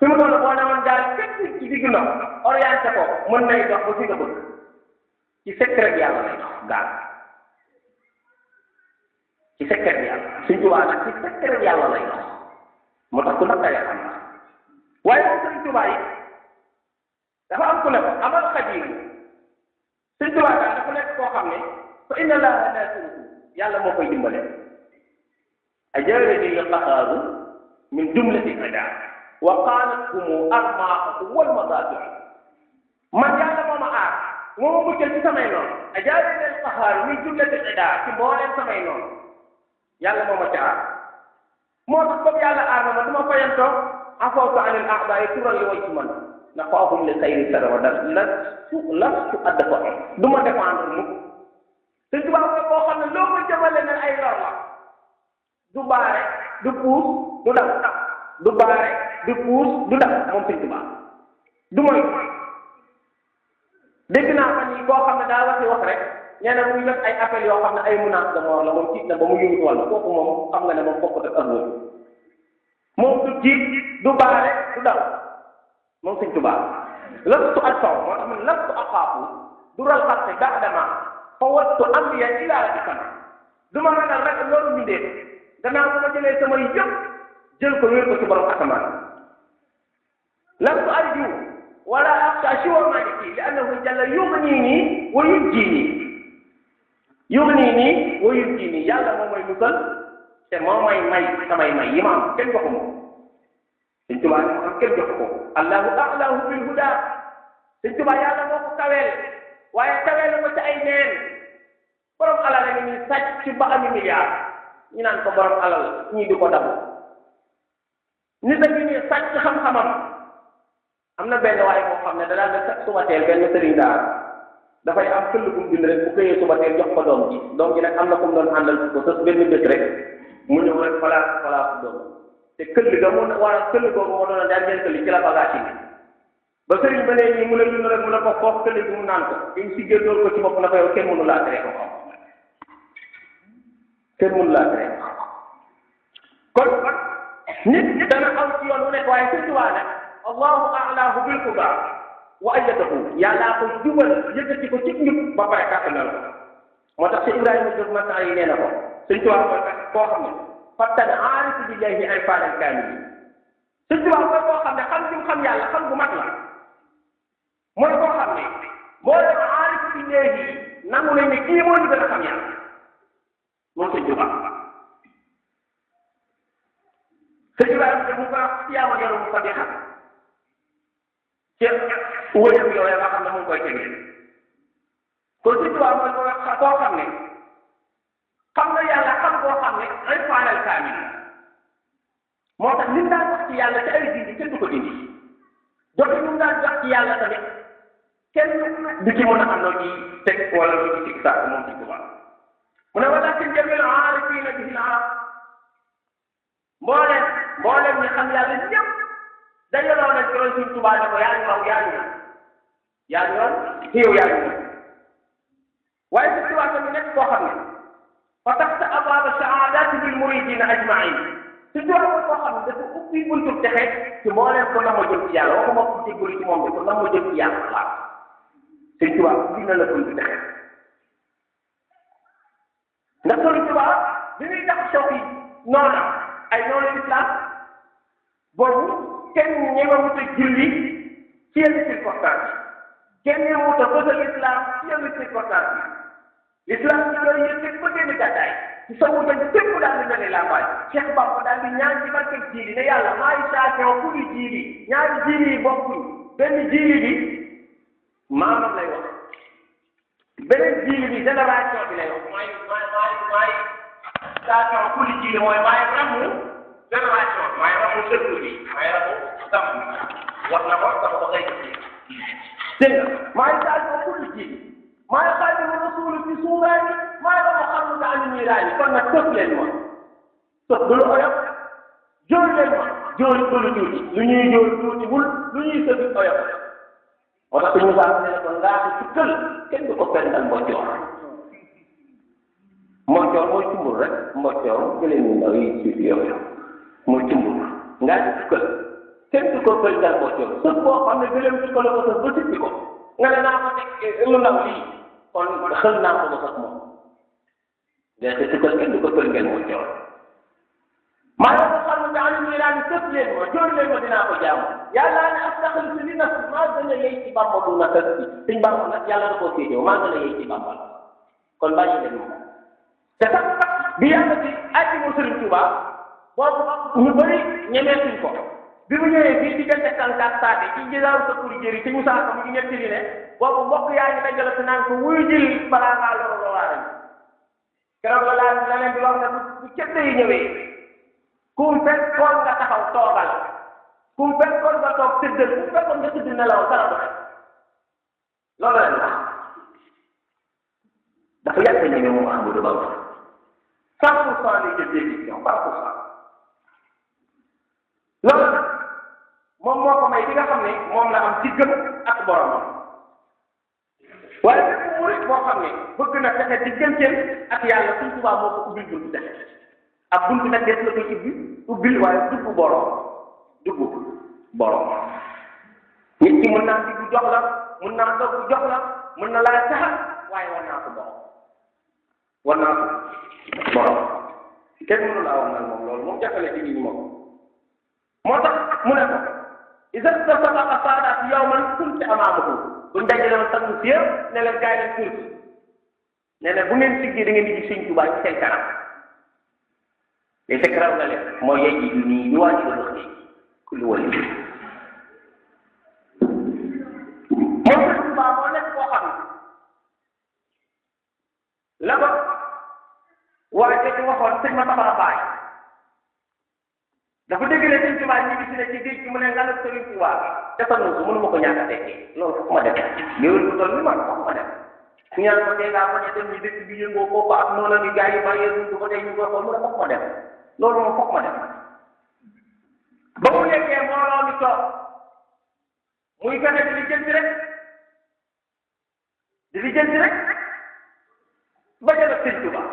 Speaker 1: su ma toll boo demoon daal fekk ci digg ndox orienté ko mën nay dox ba fi nga bëgg ci secret yàlla lay dox gaal ci secret yàlla Sëñ Tuubaa nag ci secret yàlla lay dox moo tax ku naqaree xam na waaye moom Sëñ Tuubaa yi dafa am ku ne ko amal xajiiru Sëñ Tuubaa daal dafa nekk koo xam ne fa inna llaaha naasiruhu yàlla moo koy dimbale ajaarani l-qahaaru min jumlati adaa wa qaalatkum armaaxukum wal madaafi'u man yàlla moo ma aar moo ma muccal ci samay noonu ajaarani l-qahaaru min jumlati adaa ci mbooleem samay noonu yàlla moo ma ca aar moo tax comme yàlla aar na ma du ma fayantoo afawtu anil a'daa'i turan li wajhi man nafaahum li xayri sarwada lastu adfa'u du ma défendre mukk Sëñ Tuubaa mooy koo xam ne loo ko jëmale ne ay lor la du baare du puus du daw du baare du puus du daw moom Sëñ Tuubaa du mooy dégg naa fan yi koo xam ne daa wax rek nee na muy def ay appel yoo xam ne ay menaces de mort la moom tiit na ba mu yëngu wàll kooku moom xam nga ne moom bokkut ak ëllëg moom du tiit du baare du daw moom Sëñ Tuubaa lastu adfa'u moo tax man lastu axaafu dural xarti ba'dama fawwadtu amriya ilaa rabbil sama du ma ragal rek loolu bindee gannaaw bu ma jëlee sama yëpp jël ko wér ko ci borom asamaan lastu arju wala axsha siwa maaliki li annahu jalla yughnini wa yunjini yàlla moo may musal te moo may may samay may yi ma am kenn joxu ma Sëñ Tuubaa ne am kenn jox ko allahu a'lahu bil huda Sëñ Tuubaa yàlla moo ko kaweel waaye kaweel ko ci ay neen borom alal la ni sàcc ba ami milliard ñu naan ko borom alal ñii di ko dabu nit a ngi nii sàcc xam-xamam am na benn waaye moo xam ne da daan ne suba teel benn sëriñ daara dafay am këll bu mu bind rek bu xëyee suba teel jox ko doom ji nag am na ku mu doon àndal ko sës benn bés rek mu ñëw rek place doom te këll ga mu wala këll googu moo doon daal jël këll ci la bagage yi ba sëriñ ba nee nii mu ne ñu rek mu ne ko foofu këll bi mu naan ko im si gër door ko ci bopp na ko yow kenn mënu laa tere ko kenn mënu laa tere kon nit dana aw ci yoon wu nekk waaye surtout waa nag allahu a'lahu bil quba wa ayyadahu yàllaa ko jubal yëkkati ko ci njub ba pare kàttanal ko moo tax si Ibrahima Diop Massa yi nee na ko suñ tubaab mooy koo xam ne fattan aarifu billahi ay faadal kaamil yi suñ tubaab mooy koo xam ne xam gi mu xam yàlla xam gu mat la mooy koo xam ne moo leen aarifu billahi nangu nañ ne kii moo ñu gën a xam yàlla moom suñ tubaab sëñ Ibrahima Diop mu ko wax yaa ma yoru mu fa di xam ci wëyam yooyu nga xam ne mu ngi koy tegee kon si tubaab mooy koo xam ne xam nga yàlla xam koo xam ne ay faanal kaamil moo tax li mu daan wax ci yàlla ci ay dindi kenn du ko dindi joxe li mu daan wax ci yàlla tamit kenn du ci mën a am loo ci teg wala loo ci tig saak moom si tubaab mu ne walakin jamil aarifina bihi arab mbooleem ñi xam yàlla ñëpp dajaloo nañ ci loolu suñ tubaab ne ko yaa ñu raw yaa ñu ci yow yaa ñu waaye suñ tubaab tamit nekk koo xam ne fa taxta abwaaba saadati bil muridina ajmain suñ tubaab mooy koo xam ne dafa ubbi buntu texe ci mbooleem ko nam ma jëm ci yàlla waxuma ko jéggul ci moom de ko nam ma jëm ci yàlla waaw suñ tubaab ubbi na la buntu texe ndax suñ tubaab bi muy tax soog yi noona ay noonu islam boobu kenn ñemewut a julli ci yenn circonstance kenn ñemewut a fësal islam ci yenn circonstance l'islam ci yooyu yëpp ba génn gàddaay ci sowu dañ fépp daal di mel ni làmbaay Cheikh Bamba daal di ñaan ci barke jiili ne yàlla maay saakew ku di jiili ñaari jiili yi bokkuñ benn jiili bi maamam lay wax beneen jiili bi génération bi lay wax maay saakew ku di jiili mooy maay ramu génération maay ramu sëkku bi maay ramu sam wax na ko sax ba ngay dégg nga maay saakew ku di jiili maay xaadimu rasul fi suuraani maay ramu xam nga ani niiraani kon nag tëf leen ma tëf du lu oyof jóor leen ma jóor du lu tuuti lu ñuy jóor tuuti wul lu ñuy sëgg oyof moo tax suñu saa ne ko ngaati ci kël kenn du ko pendal mboccoor mboccoor mooy cumbur rek mboccoor jëlee ñu ndaw yi ci yooyu mooy cumbur ngaati ci kël kenn du ko pendal mboccoor sëf boo xam ne gëleem ci ko la ko sëf ba sippi ko nga ne naa ko teg lu ndaw lii kon xël naa ko ba sax moom gerte si kër kenn du ko pël ngeen mboccoor maa ngi ko xam ne daal ñu naan sëf leen ma jóor leen ma dinaa ko jaamu yàlla ne astaxlisu li nafsi maa gën a yey ci Bàmba du na kër suñ Bàmba nag yàlla da koo séedéew maa gën a yey ci Bàmba kon bàyyi leen moom te sax bi yàlla ci àjji mu Sëriñ Tuubaa boobu ñu bëri ñemeetuñ ko bi mu ñëwee fii diggante Kankaat Saate ci gisaaru sa kuri jëri ci Moussa Ka mu ngi ñetti li ne boobu mbokk yaa ngi dajale si naan ko wuyu jël balaa ngaa loro loraale keroog la leen di wax ne bu cëdd yi ñëwee kum fekkoon nga taxaw toogal kum fekkoon nga toog tëddal kum fekkoon nga tëdd nelaw dara du xew loolu la ñu wax dafa yàgg ñeme moom Amadou Bamba 100% lay jël décision 100% loolu nag moom moo ko may bi nga xam ne moom la am ci gëm ak boromam waaye bépp murit boo xam ne bëgg na fexe digganteem ak yàlla suñ tubaab moo ko ubbil buntu defe ak buntu nag des la koy ubbil waaye dugg borom nit ki mën naa diggu jox la mën naa dogg jox la mën na laa saxal waaye war naa ko borom kenn mënu laa wax nag moom loolu moom jafale ci nit moom moo tax mu ne ko isa tasabaqa saadaat yawman kunti amaamahu buñ dajale woon sang si yëpp ne leen gaay leen tuuti ne leen bu ngeen siggee da ngeen di gis Sëñ Tuubaa ci seen kanam li fekk raw nga leen mooy yey ji nii ñu wàcc la wax ku lu wali moom Sëñ Tuubaa moo nekk koo xam ne la ko waaye ci waxoon sëñ ma tabara baay dafa dégg ne sëñ Tuubaa ñi gis ne ci géej gi mu ne nga la sëriñ Tuubaa defal na ko mënu ma ko ñàkk a tekkee loolu foofu ma def léegi lu toll ni man foofu ma def ñaan ko dee ngaa ko ne dem ñu dëkk bi yëngoo ko ak noonu ni gars yi bàyyee duñ ko tey ñu ko mu ne foofu ma def loolu moom foofu ma def ba mu nekkee mbooloo mi toog muy fexe di lijjanti rek ba jëlee sëñ Tuubaa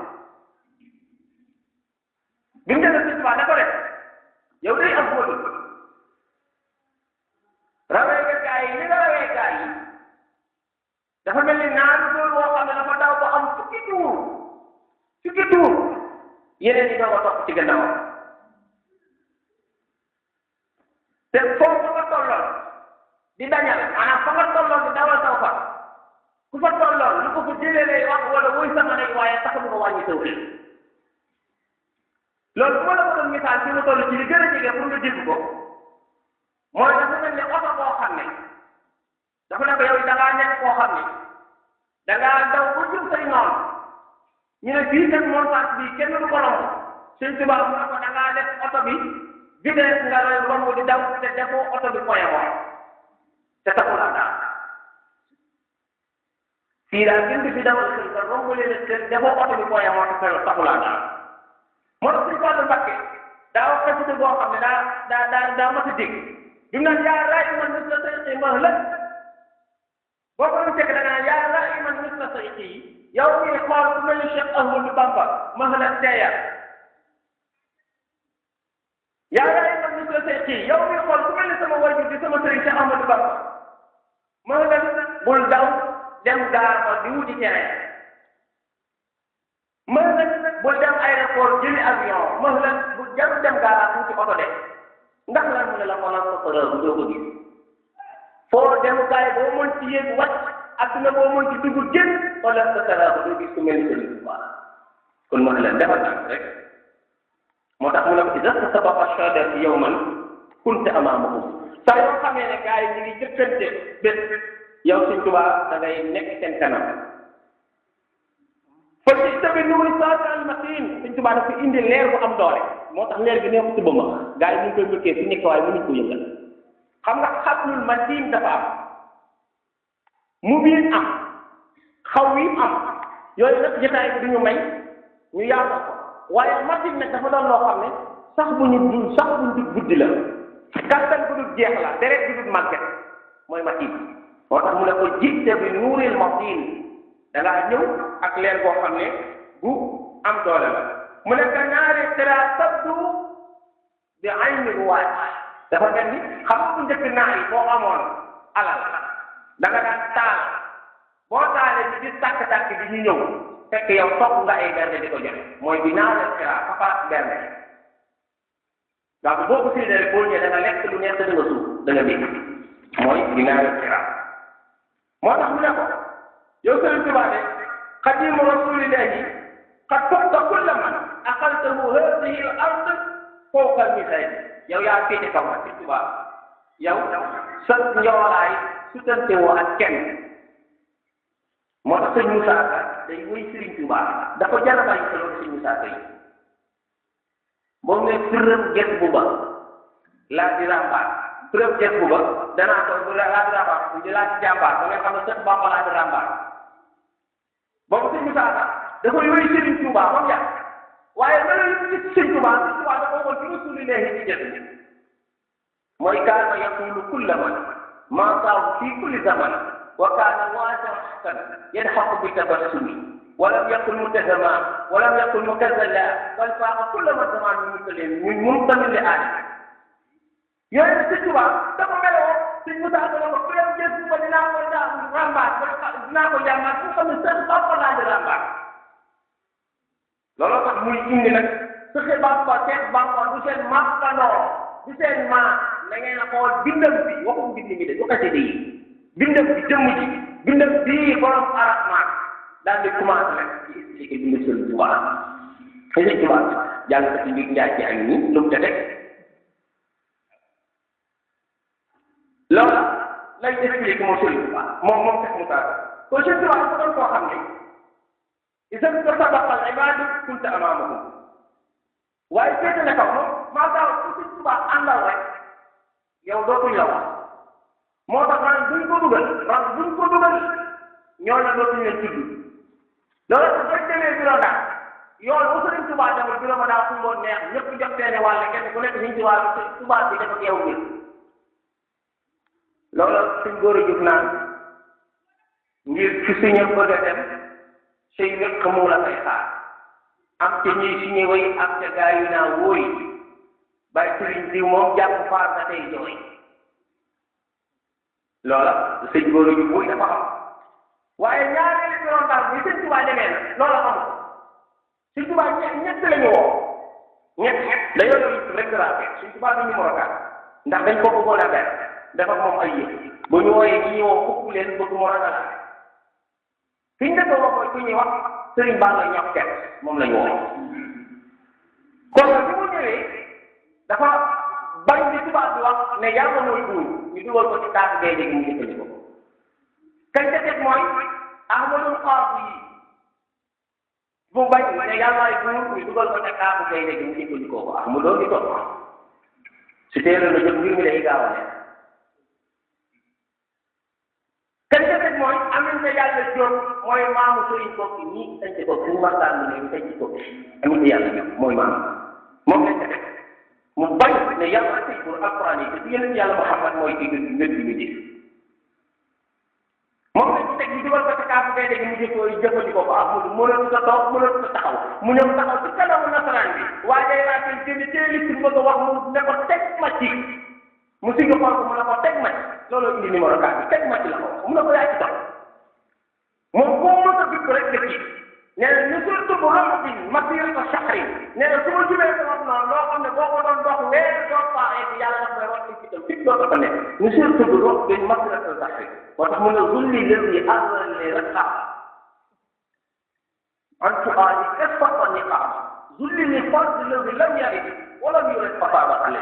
Speaker 1: bi mu jëlee sëñ Tuubaa da ko def yow day am góor rawee nga gaa yi li nga rawee gaa yi dafa mel ni naaru góor boo xam ne dafa daw ba am fukki tuur yeneen ñi doog a topp ci gannaaw te foofu nga tolloon di dañal maanaam fa nga tolloon di dawal saw fa ku fa tolloon lu ko fa jëlee lay wax wala wuy sama ne waaye taxul nga wàññi saw loolu bu ma la ko doon misaal fi mu toll ci li gën a jege pour nga dégg ko mooy dafa mel ni oto boo xam ne dafa ne ko yow da ngaa nekk koo xam ne da ngaa daw ba jëm say noonu ñu ne bii kat montage bi kenn du ko romb Sëñ Tuubaa mu ne ko da ngaa def oto bi vitesse nga lay romb di daw te defoo oto bi poye moom te taxul a daal fii daal gën di fi dawal xëy nga romb leen te defoo oto bi poye moom te taxul a daal moo tax suñu Fallu Mbakke daa wax xasida boo xam ne daa mat a dégg du naan yaa raay man mis la sayxi ma lëg boo ko doon fekk da nga yaa raay man mis la sayxi yow mii xool ku mel ni Cheikh Ahmadou Bamba ma la teeya yaa raay man mis la sayxi yow mii xool ku mel ni sama wajur di sama sëriñ Cheikh Ahmadou Bamba ma la bul daw dem gaar ma di wuti terrain ma la bul dem aéroport jëli avion ma la bu jarul dem gaaraat wuti oto de ndax lan mu ne la xoolal sa përëb bu doo ko gis foo dem kaay boo mën ci yéeg wàcc ak na boo mën ci dugg génn xoolal sa përëb bu doo gis ku mel ni Sëriñ Tuubaa kon ma leen defal naa rek moo tax mu ne ko iza sabaqa shahadati yawman kunta amaamahum saa yoo xamee ne gars yi ñu ngi jëkkante bés yow Sëriñ Tuubaa da ngay nekk seen kanam fa ci tamit nuuri saati almatin Sëñ Tuubaa dafa indi leer bu am doole moo tax leer bi neexut ba ma gars yi ñu ngi koy bëggee fi nekk waaye mënuñ ko yëngal xam nga xablul matin dafa am mu biir am xaw wi am yooyu nag jotaay bi duñu may ñu yaatal ko waaye matin nag dafa doon loo xam ne sax bu ñu dul guddi la kàttan bu dul jeex la deret bi dul màgget mooy matin moo tax mu ne ko jiite bi nuuril matin da ngaa ñëw ak leer boo xam ne bu am doole la mu ne ka ñaari tera sabdu bi ayni ruwaay dafa mel ni xam nga bu njëkk naar yi boo amoon alal da nga daan taal boo taalee bi di tàkk-tàkk bi ñu ñëw fekk yow toog nga ay berne di ko joxe mooy bi ñaari tera papaas berne donc boo ko séenee rek boo ñëwee da nga lekk lu neex da nga suuf da nga dégg mooy bi ñaari tera moo tax mu ne ko yow Sëriñ Tuubaa de xadimu rasulillahi qad fawqa kulla man aqaltahu hadihi al ard fawqa al misal yow yaa féete kaw ak Sëriñ Tuubaa yow sa njoolaay sutante woo ak kenn moo tax sëñ Moussa Ka day wéy Sëriñ Tuubaa dafa jar a bàyyi xel sëñ Moussa Ka yi moom ne përëm gert bu ba laa di rambaat përëm gert bu ba danaa ko bu laa di rambaat bu laa ci jàmbaar ba nga xam ne sët Bamba laa di rambaat boobu sëñ Moussa Ka dafa yooyu Sëriñ Tuubaa moom yàq waaye dana yëpp ci sëñ Tuubaa dafa waxoon ci rasulillahi ci jël mooy kaana yaqulu kulla man maa saahu fii kulli zaman wa kaana waasi'an haqqan yadhaqu bi tabassumi walam yakun mutahama walam yakun mukazala bal faaqa kulla man zaman mumtamin li aali yooyu nag sëñ Tuubaa dafa meloo sëñ Moussa Ka ko kuréel jël ba dinaa ko rambaat dinaa ko jàmbaat bu xam ne seen Bamba laa di rambaat looloo tax muy indi nag fexe Bamba Seex Bamba du seen màppandoo du seen maa na ngeen a xool bindam bi waxum bind mi de du xasida yi bindam bi jëmm ji bindam bii borom arrahman daal di commencé nag di expliqué bind Sëriñ Tuubaa Sëriñ Tuubaa jàng ko ci biir njaay ci ak ñi lu mu te teg loola lay expliqué moom Sëriñ Tuubaa moom Seex Musaa kon Sëriñ Tuubaa dafa doon koo xam ne isan tasabaqa al ibadu kunta amamahum waaye féete na kaw moom maa gaaw ku si Tuubaa àndal rek yow dootuñ la wax moo tax rang buñ ko dugal ñooñu dootuñ leen tudd loolu su fekkee demee bureau daal yoon bu Sëriñ Tuubaa demul bureau ma daa fu mu neex ñëpp jox seeni wàll kenn ku nekk ñu ci wàllu Tuubaa bi dafa teew bi loolu suñ góor a jug naan ngir fi suñu bëgg a dem say wéq mu la fay xaar am ca ñuy suñu way am ca gaa yu naa wóoy bàyyi sëriñ diw moom jàpp faar na tey jooy loola sëñ góor a jug wuy dafa xam waaye ñaareelu bureau daal bi Sëriñ Tuubaa demee na loola xamul Sëriñ Tuubaa ñett la ñu woo ñett dañoo doon rek rappé Sëriñ Tuubaa du numéro 4 ndax dañ ko bëggoon a ber dafa moom ay yëf bu ñu wooyee ñi ñëwoo fukk leen bëgg mu ragal fi ñu defee wax mooy ku ñuy wax Sëriñ Ba la ñox teg moom la ñu woo kon bi mu ñëwee dafa bañ di tubaab bi wax ne yàlla mooy buur ñu dugal ko ci kaasu gaynde gi mu jëfandikoo kañ ca teg mooy Ahmadul Qaadi bu bañ ne yàllaay buur ñu dugal ko ci kaasu gaynde gi mu jëfandikoo ko Ahmadoo di toog su teeloon a jëm mbir mi day gaaw a nekk kañ ca teg mooy Aminta Yàlla Jóob mooy maamu Sëriñ Kokki ñii sañ ci ko suñu waxtaan bi ne sañ ci ko Aminta Yàlla Jóob mooy maamu moom lañ ca teg mu bañ ne yàlla tey pour alquran yi te ci yeneen yàlla Muhammad mooy ci gën ngën bi ñu def moom lañ ci teg ñu dugal ko ci kaafu gaynde gi mu jëfandikoo ko Ahmadu mënatu ko toog mënatu ko taxaw mu ñëw taxaw ci kanamu nasaraan bi waaye day raatal génn téeli ci bëgg a wax mu ne ko teg ma ci mu sigg xool ko mu ne ko teg ma ci looloo indi numéro 4 bi teg ma ci la ko mu ne ko yaa ci toog moom boo mën a bikk rek nga ci nee na ñu surtout bu romb bi masir ko saxri nee na su ma jubee sama noonu loo xam ne boo ko doon dox weer doo paaxee bi yàlla daf may wax ci tam fit doo ko nekk ñu surtout bu romb bi masir ko saxri moo tax mu ne zulli lëbi àllale raqaa an suaali isfata niqaa zulli li fard lëbi lam yarid wala ñu rek fafaaba xale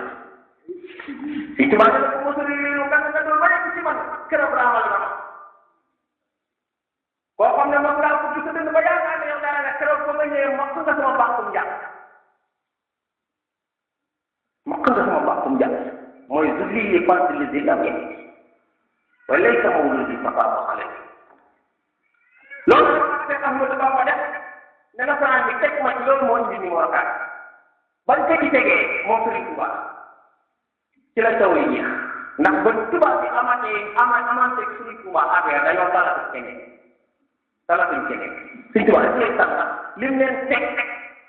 Speaker 1: si tubaab ne ko mosari liiru nga doon ba nekk ci man keroog raamal na koo xam ne moom laa ko gis dënd ba yaakaar ne yow dara nga keroog ba nga ñëwee mokk nga sama baaxum jàpp mooy zulli li fard lëbi lam yarid وليس مولودي فقط عليه لو Cheikh Ahmadou Bamba def ne nasaraan bi teg ma ci loolu moo indi numéro 4 bañ ko ci tegee moom Sëriñ Tuubaa ci la taw yi jeex ndax ba tubaab bi amante Sëriñ Tuubaa affaire dañoo talatuñ keneen Sëriñ Tuubaa dañ leen tànn lim leen teg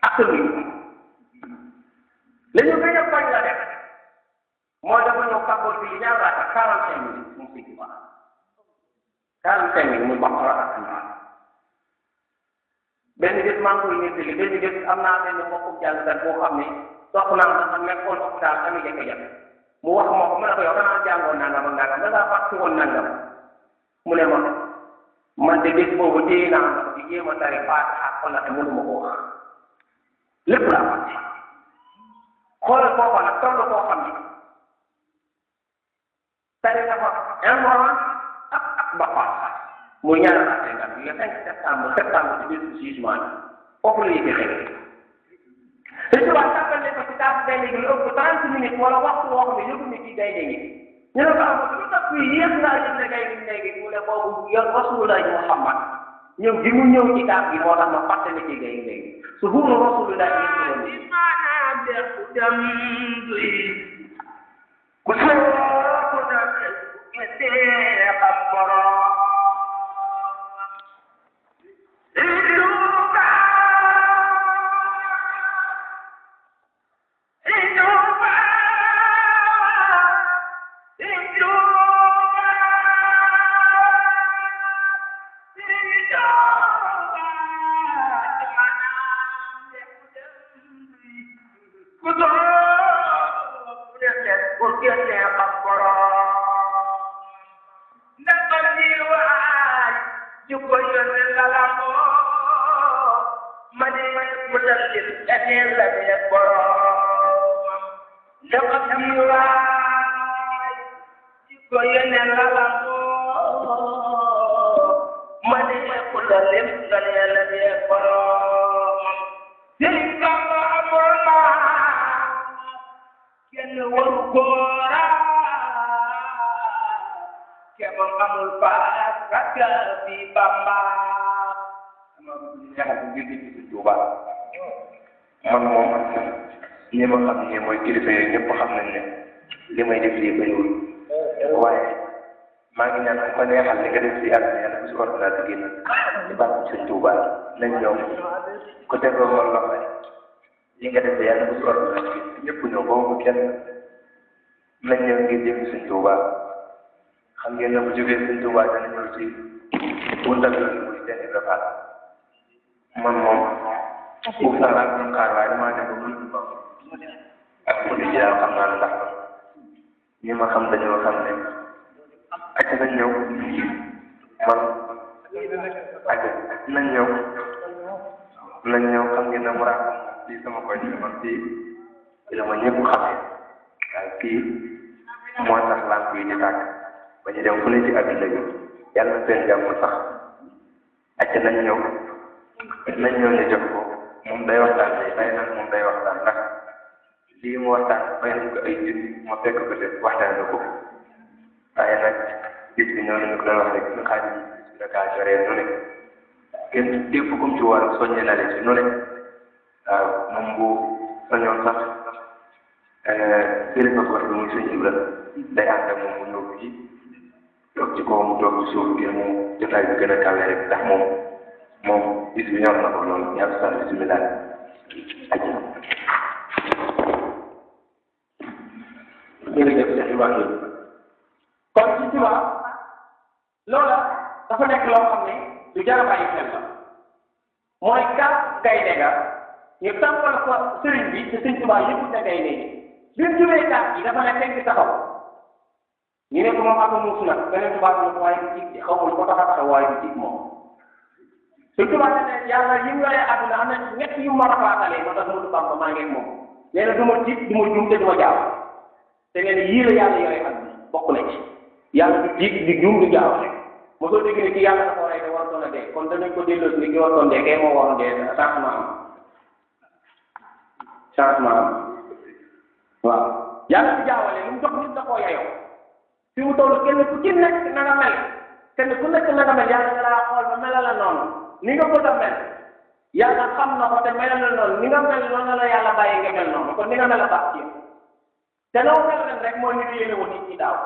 Speaker 1: ak luñ la ñu gën a bañ la def mooy dafa ñëw kàbboor bi ñaar raaka 45 minutes moom Sëriñ Tuubaa 45 minutes muy Baqara ak Imraan benn bés maa ngi koy nettali benn bés am naa benn mbokku jàngkat boo xam ne toog naa dafa nekkoon hôpital ami jafe-jafe mu wax ma ko mu ne ko yow danaa jàngoon nangam ak nangam da ngaa fàtte woon nangam mu ne ma man de bés boobu téye naa ndox di jéem a tari Faatiha wala te mënuma ko wax lépp laa fàtte xoolal koo xam ne toll koo xam ne tari na fa Imraan ak Baqara muy ñaari at nga xam ne le 5 septembre ci biir jugement bi foofu la yëg xëy te tubaab tàmbal ne ko ci taatu gaynde gi lu ëpp 30 minutes wala waxtu woo xam ne yëgu ne ci gaynde gi ñu ne ko am lu tax fii yéex naa yëg ne gaynde gi mu ne boobu yor Rasulullah Muhammad ñëw bi mu ñëw ci taat bi moo tax ma fàttali ci gaynde gi su huuru Rasulullah
Speaker 2: Mane ko dalem dalel la de borom
Speaker 1: amul faas ragal di Bamba ama ñaxal bu ngir ci Tuuba man moom ñi ma xam ne mooy kilifa yooyu ñëpp xam nañ ne li may def lii bëriwul waaye maa ngi ñaan ku ko neexal li nga def si àdduna yàlla bu si ordinateur génn ci barke Sëñ Tuuba nañ ñëw ku tegoo ma loxo li nga def yàlla bu si ordinateur génn ñëpp ñëw boobu kenn nañ ñëw ngir jëm Sëñ Tuuba xam ngeen ne bu jógee Sëñ Tuuba dana ñëw ci wundal yoon muy tenn dafa man moom buuf naa laa doon xaar waaye damaa dem ba mënut ko ak mu di daal xam naa ne ndax ñi ma xam dañoo xam ne ak nañ ñëw man ak nañ ñëw xam ngeen ne mu raam lii sama koñ bi man fii la ma ñëpp xamee waaye fii moo tax lamp yi di tàkk ba ñu dem fu ne ci àdduna bi yàlla na seen jàmm sax ak nañ ñëw ñu jox ko moom day waxtaan day nag moom day waxtaan ndax lii mu waxtaan bay nañ ko ay nit ma fekk ko def waxtaan na ko waaye nag bis bi ñoo nañu ko doon wax rek ñu xaaj bis bi dakaa joree nu ne kenn képp kum ci war soññe na leen ci nu ne waaw moom bu soñoon sax kilifa ko wax bi muy Sëñ Ibra day ànd ak moom mu ñëw fii toog ci kaw mu toog ci suuf ngir mu jotaay bi gën a kawe rek ndax moom bis bi ñor na ko lool yàlla sant bisimilah aji jërëjëf Cheikh Ibrahima kon ci tubaab loola dafa nekk loo xam ne lu jar a bàyyi xel la mooy kaas gaynde ga ñu tàmpal ko sëriñ bi te Sëñ Tuubaa yëpp ne gaynde gi bi mu jubee kaas gi dafa ne teg di taxaw ñu ne ko moom ak muus nag beneen tubaab bi ne ko waaye du jiit xaw ma lu ko tax a taxaw waaye du jiit moom Sëñ Tuubaa ne yàlla yi mu yoree àdduna am na ñett yu ma rafaatalee moo tax mu tubaab ba maa ngi moom nee na du ma jiit du ma juum te du ma jaaw te nee na yii la yàlla yoree àdduna bokk na ci yàlla du jiit di juum du jaaw rek mosoo dégg ne ki yàlla dafa war a dee waroon a dee kon danañ ko delloo ni ki waroon dee kay moo waroon dee changement am waaw yàlla di jaawale lu mu jox nit da koo yayoo fi mu toll kenn ku ci nekk na nga mel kenn ku nekk na nga mel yàlla nga laa xool ba melal la noonu ni nga bëgg a mel yàlla xam na ko te melal la noonu ni nga mel noonu la yàlla bàyyi nga mel noonu kon ni nga mel a baax ci yow te loo mel ren rek mooy ni nga yéene woon nit ñi daaw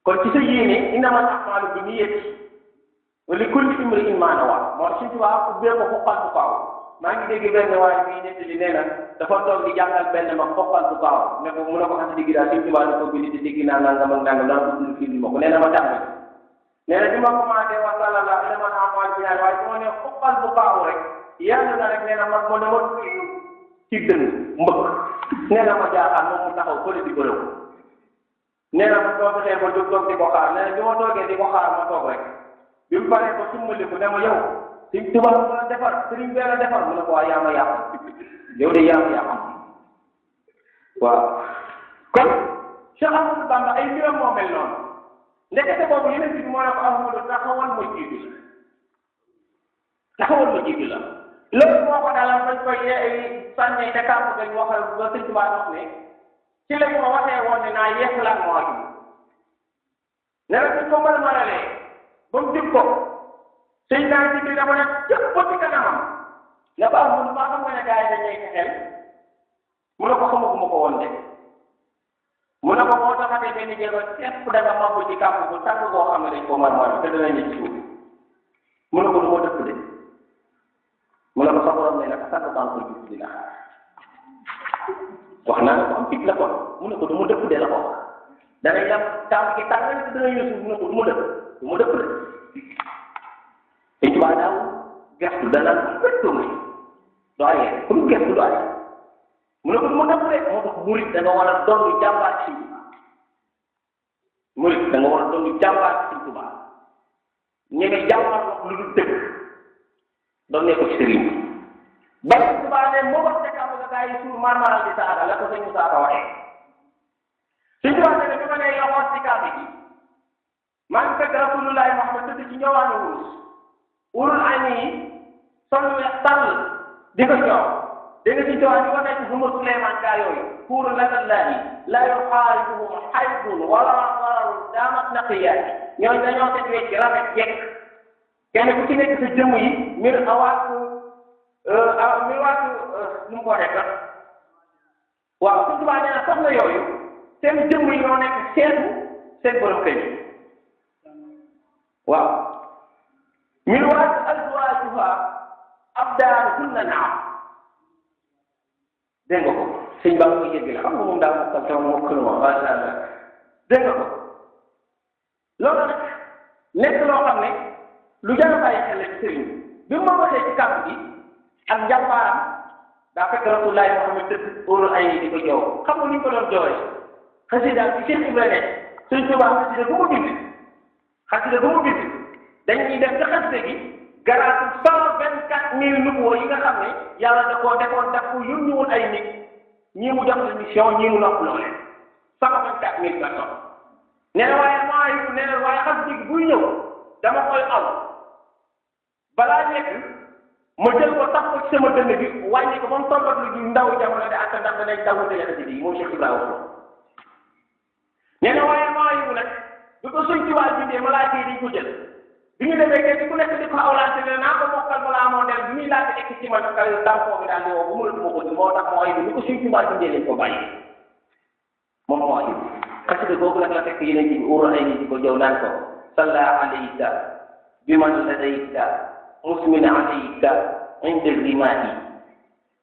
Speaker 1: kon ci sa yéene innamal a'maalu binniyyati wa li kulli imri'in maa nawaa moo Sëñ Tuubaa ubbee ko foqal bu kaaw maa ngi dégg benn waaye bii nett li nee na dafa toog di jàngal benn ma foqal bu kaaw ne ko mu ne ko xas digg daal Sëñ Tuubaa da ko bind di dégg naa nangam ak nangam dara dund fii ma ko nee na ma jàng nee na bi ma commencé wa sallallahu innamal a'maalu binniyyati waaye bu ma ne foqal bu kaaw rek yàlla na rek nee na man moo ne ma ci dënn mbëkk nee na ma jaaxaan moom mu taxaw fële di bërëw nee na ma soo fexee ba jóg toog di ko xaar nee na bi ma toogee di ko xaar ma toog rek bi mu paree ba sumbaliku ne ma yow Sëñ Tuubaa mu la defar sëriñ bee la defar mu ne ko waa yaa ma yàq yow de yaa ma yàq waaw kon Cheikh Ahmadou Bamba ay mbiram moo mel noonu ndekete boobu yeneen bi moo ne ko Ahmadou taxawal ma jiitu la loolu moo ko dalal bañ koy sànnee te kàmp gañ waxal ba Sëñ Tuubaa wax ne ci lañ ma waxee woon ne naa yeesalaat moo aju ne la suñ ko maralee ba mu jub ko sëñ naa ci biir dafa ne jëpp ci kanamam ne ko Ahmadou maa xam nga ne gars yi dañuy xel mu ne ko xamaguma ko woon de mu ne ko boo taxatee benn jéego képp da nga mabbu ci kàmp bu tàng boo xam ne dañ ko marmari te danañ ci suuf mu ne ko du ma dëpp de mu ne ko sa borom ne nag sànq baa koy gis dina wax naa ne ko am fit la kon mu ne ko du mu dëpp de la ko danañ dem tànk gi tàng te danañ la suuf mu ne ko du mu dëpp de Sëñ Tuubaa daaw gerte dana gëstu muy doye pour gëstu doye mu ne ko du mu dëpp de moo tax murit da nga war a doon jàmbaar ci Sëñ Tuubaa murit da nga war a doon jàmbaar ci Sëñ Tuubaa ñeme jàmbaar wax lu dul dëgg doon ne ko ci sëriñ ba Sëñ Tuubaa ne moo wax ca kàmb ga gaa yi suur marmaral di saaga la ko sëñ Musaa Ka waxee Sëñ Tuubaa ne bi ma nee yoxoon ci kàmb gi maa ngi fekk Rasulullaahi Muhammad tëdd ci ñëwaanu wurus wurul ay nii sol weex tàll di ko jox dégg nga ci jowaani war nañ ko Suleymaan gaa yooyu pour lakallahi la yuxaaribuhum xaybun wala dararun daamat naqiyaati ñooñu dañoo set wecc rafet jekk kenn ku ci nekk sa jëmm yi mir awaatu nu mu ko waxee sax waaw suñ tubaab nee na soxna yooyu seen jëmm yi ñoo nekk seetu seen borom kër yi waaw mir waatu azwaajuha abdaaruhunna naam dégg nga ko sëñ Ba muy yëg la xam nga moom daal mokkal sama mokkal ma macha allah dégg nga ko loolu nag nekk loo xam ne lu jar a bàyyi xel ci sëriñ bi mu ma waxee ci kàddu gi ak njàmbaaram daa fekk Rasulullah Muhammad tëdd óolu ay di ko joow xam nga ni ñu ko doon joowee xasida bi Cheikh Ibrahima suñ tubaab xasida bu mu bind xasida bu mu bind dañuy def ca xasida gi garaatu 124 000 nubuwwa yi nga xam ne yàlla da koo defoon daf ko yónni woon ay nit ñii mu jox la mission ñii mu noppaloo leen 124 000 personnes nee na waaye maa yi nee na waaye xasida gi buy ñëw dama koy aw balaa nekk ma jël ko tax ko ci sama dënn bi wàññi ko ba mu tolloot lu ndaw jamono de ak ndax danañ dawutale xasida yi moom Cheikh Ibrahima nee na waaye maa yi nag bi ko suñ ci waa bindee malaaka yi dañ ko jël bi ñu demee kenn ku nekk di ko awlaate ne naa ko mokkal balaa moo del bi muy laata ekk ci man kal tàmpoo bi daal di woo bu mënatuma ko di moo tax moo ay bi ko suñ ci waa bindee lañ ko bàyyi moom moo ay xasida googu nag la fekk yeneen ci uru ay ni di ko jëw naan ko salla alayka bi man ladayka musmin alayka inda rimaahi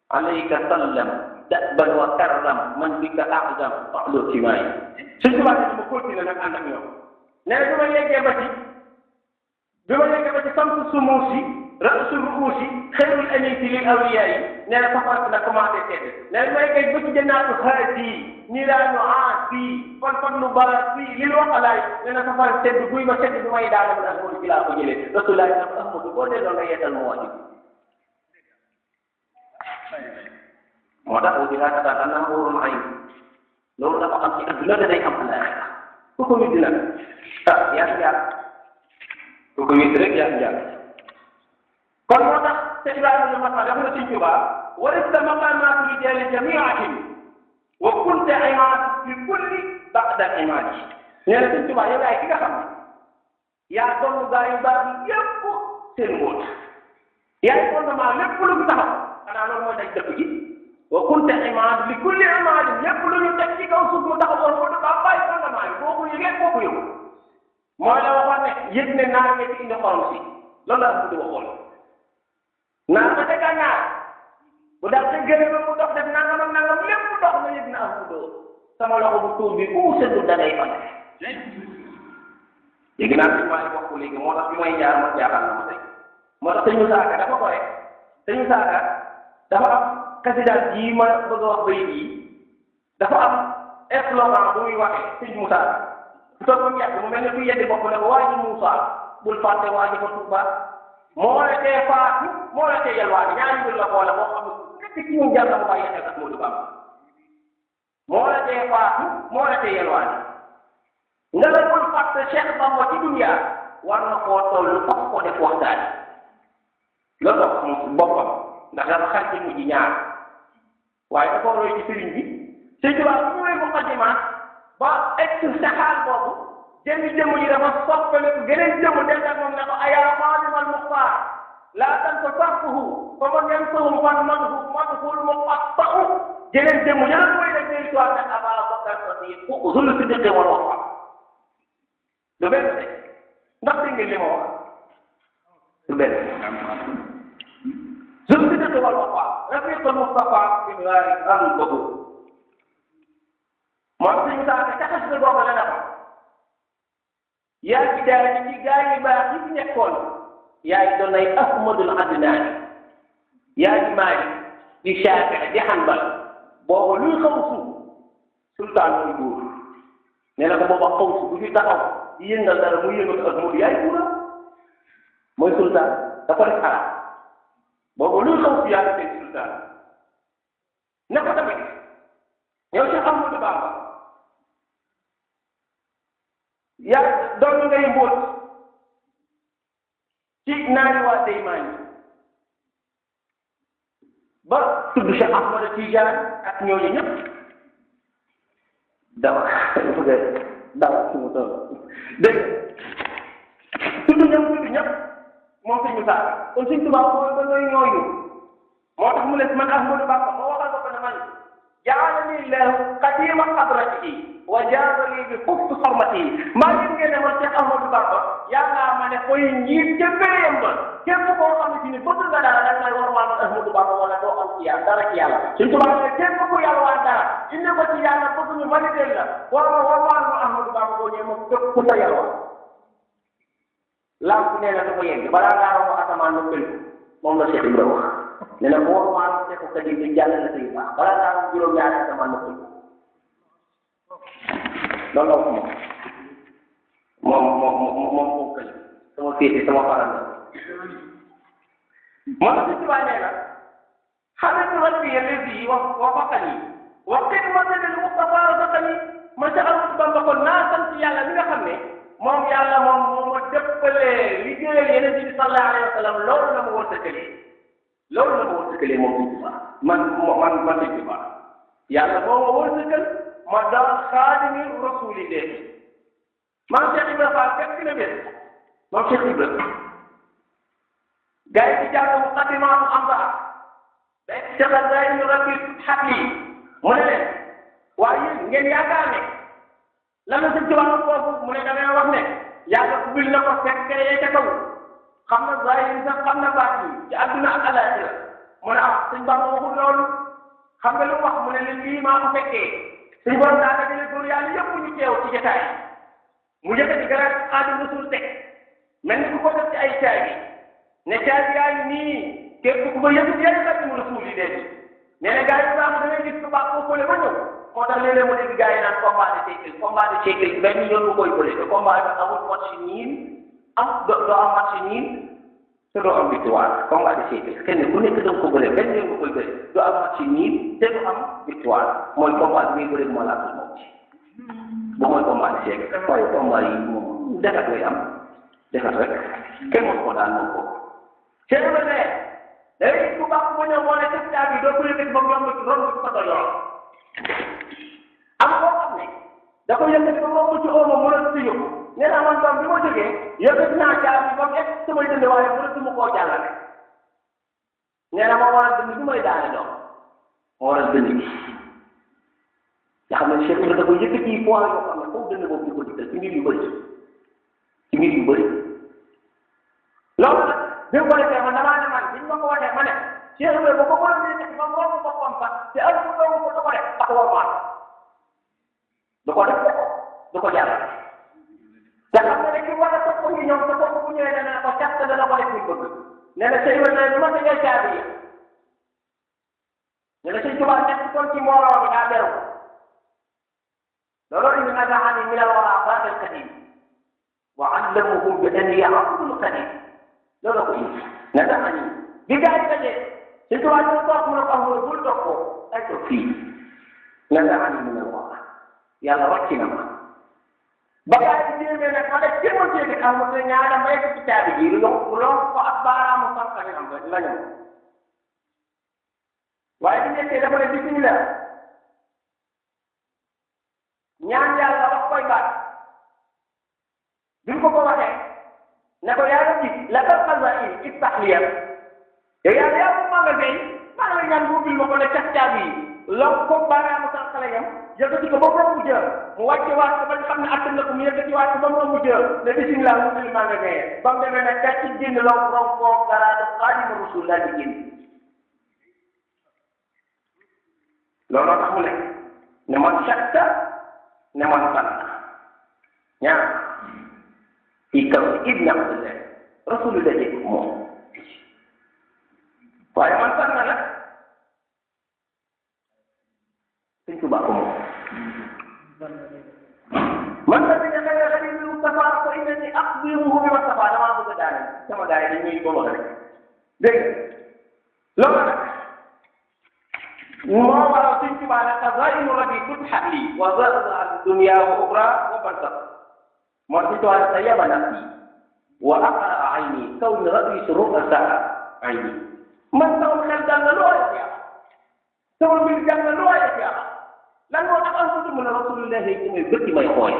Speaker 1: alayka sallam da'ban wa karram man bika a'zam fa'lu timaayi suñ ci waa ma continué nag ànd ak ñoom nee na bi ma yeggee ba ci samsu sumuusi ra'su ruusi xayrul anisi lil awliyaa yi nee na safara na commencé sedd nee na may gëj ba ci jannaatu haadi niiraanu aasi fan lu baasi lil waqalaay nee na safara sedd buy ma sedd bi may daal ak Ahmadu ci laa ko jëlee Rasulullaah nag Ahmadu boo delloo nga yeetal mu wàññi moo tax wuti laa tataan anna huurun ayn loolu dafa am ci adduna da day am alaaxira ku ko witti nag yaa ngi ku ko witti rek yaa ngi kon moo tax te Ibrahima ñu masal dafa na Sëñ Tuubaa warista maqaamaatu rijaali jamii'ihim wa kunta imaad fi kulli ba'da imaad yi nee na Sëñ Tuubaa yow yaay ki nga xam ne yaa doon gaa yu baax yi yépp seen mbóot yaay fondement lépp lu mu taxaw xanaa loolu mooy daj dëpp gi wa kunta imaad li kulli imaad lépp lu ñu teg ci kaw suuf mu taxawoon ko dafa bàyyi fondement yi boo ko yëgee boo ko yëgu mooy la waxoon ne yëg ne naa nga ci indi xorom si loolu la di waxoon naa ba teg a ñaar bu daal di gën a mu dox def nangam ak nangam lépp dox na yëg na am sama loxo bu tuub bi ku seddu da ngay fan léegi naa si maa ngi bokk léegi moo tax bi may jaar ma jaaxal na ma tey moo tax sëñu saaka dafa ko rek sëñu saaka dafa am kasidaat yi ma bëgg a wax bayit yi dafa am slogan bu muy waxee sëñ Moussa bu toog ba mu yàgg mu mel ne kuy yeddi bopp ne waa ji Moussa bul fàtte waa ji fa Touba moo la tee faatu moo la tee yalwaani ñaari mbir la boole boo xam ne nekk ci ñun jàll mu bàyyi xel ak Modou Bamba moo la tee faatu moo la tee yalwaani nga la bul fàtte Cheikh Bamba ci dunya war na koo toll fokk ko def waxtaan loolu wax moom boppam ndax dafa xar ci mujj ñaar waaye dafa roy ci sëriñ bi sëñ bi waaw bu ñëwee muqaddima ba egg sa xaal boobu jënd jëmm yi dafa soppaleku geneen jëmm dem ak moom ne ko ayaa xaadimal muxtaar laa tansa sarfuhu fa man yansahu fan madhul muqatta'u geneen jëmm yàlla mooy la ñuy soit ak Abaa Bakar Sadiq ku zul siddiq wal wafa lu benn de ndax dégg ngeen li ma wax lu benn zul siddiq wal wafa rafiqul Mustafa bin ghaari am boobu moom suñu saaka taxas na boobu la dafa yaa ngi daal ci gaa yi baax yi fi nekkoon yaa ngi doon ay Ahmadul Adnaani yaa ngi Maalik di Shaafi'i di Hanbal boobu luy xaw suuf sultaan mooy buur nee na ko booba xaw suuf bu fi taxaw di yëngal dara muy yëngal ak mu yaay buura mooy sultaan dafa def xalaat boobu luy xaw suuf yaa ngi tey sultaan ne ko tamit yow Cheikh Ahmadou Bamba yaa doon ngay mbóot ci naari waa Deymaani ba tudd Cheikh Ahmad Tidiane ak ñooñu ñëpp dawa bëgg a daw ci mu toll dégg tudd ñëpp moom sëñ Moussa kon sëñ Tuubaa mooy ba ngay ñooñu moo tax mu ne man Ahmadou Bamba moo waxal ko ne man ja'alani llaahu qadiima hadratihi wa jaazani bi husni hurmatihi maa ngi ngeen ne man Cheikh Ahmadou Bamba yàlla ma ne koy njiit ca péyam ba képp koo xamante ni bëgg nga dara da ngay war maa Ahmadou Bamba wala doo am ci yàlla dara ci yàlla sëñ Tuubaa ne képp ku yàlla waa dara indi ko ci yàlla bëgg ñu validé la war maa Ahmadou Bamba boo ñëwee moom képp ku sa yàlla lamp nee na du ko yegg balaa ngaa romb asamaan ba kël moom la Cheikh Ibrahima wax nee na boo maa Cheikh Kadi bi jàll na say baax balaa ngaa romb juróom-ñaari asamaan ba kël loolu la wax moom kël sama féete sama faral moo tax si waa nee na xamante rabbi alladi wafaqani wa xidmati lil Mustafa razaqani ma Cheikh Ahmadou Bamba kon naa sant yàlla mi nga xam ne moom yàlla moom ma dëppalee liggéeyal Yonent bi sallallahu alayhi wa sallam loolu la ma wërsëgalee moom Sëñ Tuubaa man Sëñ Tuubaa yàlla moo ma wërsëgal ma doon xaadimi rasulillah maam Cheikh Ibrahima Fall fekk na bés moom Cheikh Ibrahima gars yi di jàng muqaddimaatu Amda day Cheikh Ibrahima rabbi xat yi mu ne leen waaye yéen ngeen yaakaar ne lan la Sëñ Tuubaa foofu mu ne da ngay wax ne yàlla ubbil na ko fekk yee ca kaw xam na zahir sax xam na baat yi ci àdduna ak alaaxira mu ne Sëñ Bamba waxul loolu xam nga lu wax mu ne leen lii maa ko fekkee suñu borom daa dajale góor yàlla yëpp ñu teew ci jotaay mu yëkkati garab Xaadimu Rasuul teg mel ni ku ko def ci ay caabi ne caabi yaa ngi nii képp ku ko yëkkati yaa ngi Xaadimu Rasuul yi dee nee na gars yi baax da ngay gis ku baax koo fële ba ñëw moo tax léeg-léeg mu dégg gars yi naan combat de siècle benn yoon bu koy bële te combat bi amul match nul doo am match nul te doo am victoire combat de siècle kenn ku nekk da nga ko bële benn yoon bu koy bële doo am match nul te du am victoire mooy combat bi ngay bële moo laa moom ci bu mooy combat de siècle waaye combat yi moom defat lay am defat rek kenn mos ko daan moom ko c'est vrai léegi bu baax bu ñëw moo ne teg caabi doo ko yëkkati ba mu romb ci photo yor am koo xam ne da ko yëkkati ba mu romb ci omo mu la si yóbbu nee naa man doom bi ma jógee yëkkati naa caabi ba mu egg samay dënd waaye mënatuma koo jàllale nee na ma war a dënd bi may daane doom ma war a dënd bi nga xam ne Cheikh da ko yëkkati poids yoo xam ne foofu dënd boobu di ko dikkal ci mbir yu bëri loolu nag bi ko defee man damaa ne man biñ ma ko waxee ma ne Cheikh Ibrahima ba ko borom bi nekk ba mu romb boppam sax te ak mu doon ko da ko def ak war maa du ko def du ko jàll te xam nga ne ki war a topp ñu ñoom te kooku bu ñëwee dana ko càtt dana ko def ñu bëgg nee na Cheikh Ibrahima bi ma tegee caabi yi nee na Sëñ Tuubaa nekk kon ci mbooloo bi daa beru loolu indi na nga xam ne min al wara ba'da al qadim wa allamuhum bi an ya'budu al qadim loolu ko indi nga tax a nii bi gars yi dajee Sëñ Tuubaa ñu toog mu ne ko amul bul toog ko ay toog fii nga tax a nii mu ne wax yàlla wàcc na ma ba gars yi jéemee nag ma def ci mo jéegi amul te ñaara may ci caabi ji lu ko ak baaraamu sànqani am rek la ñu waaye bi nekkee dafa ne bismillah ñaan yàlla wax koy baat bi ko waxee ne ko yaa rabbi la xazaa'in iftah li yow yaa ko magasin maa ngi ñaan bu bil ma ko ne cax caabi yi loo ko baaraamu sànqale yam yëkkati ko ba mu romb jër mu wàcce waat ko ba nga xam ne attan na ko mu yëkkati waat ko ba mu romb jër ne bismillah mu bil magasin ba mu demee nag daa ci génn loo romb koo dara def Xaadimu Rasuul laa ci génn looloo tax mu ne man sakka ne man sant ñaar fii kaw ibn Abdullah Rasulullah dégg moom waaye man sant na nag Sëñ Tuubaa ko moom man sant na xëy na xëy na Mustafa ko innani aqdiruhu bi Mustafa damaa bëgg a daane sama gars yi dañuy ko wax rek dégg loolu nag moo waral Sëñ Tuubaa ne xazaainu rabbi futhat li wa zarat dunya wa ukhra wa barzakh moo Sëñ Tuubaa ne tayyaba nafsi wa aqra ayni kawni rabbi ru'asa ayni man sama xel dal na lool sama mbir jàng lu waaye def yàlla lan moo tax am tudd mu ne rasulullahi ci may bëtti may xoole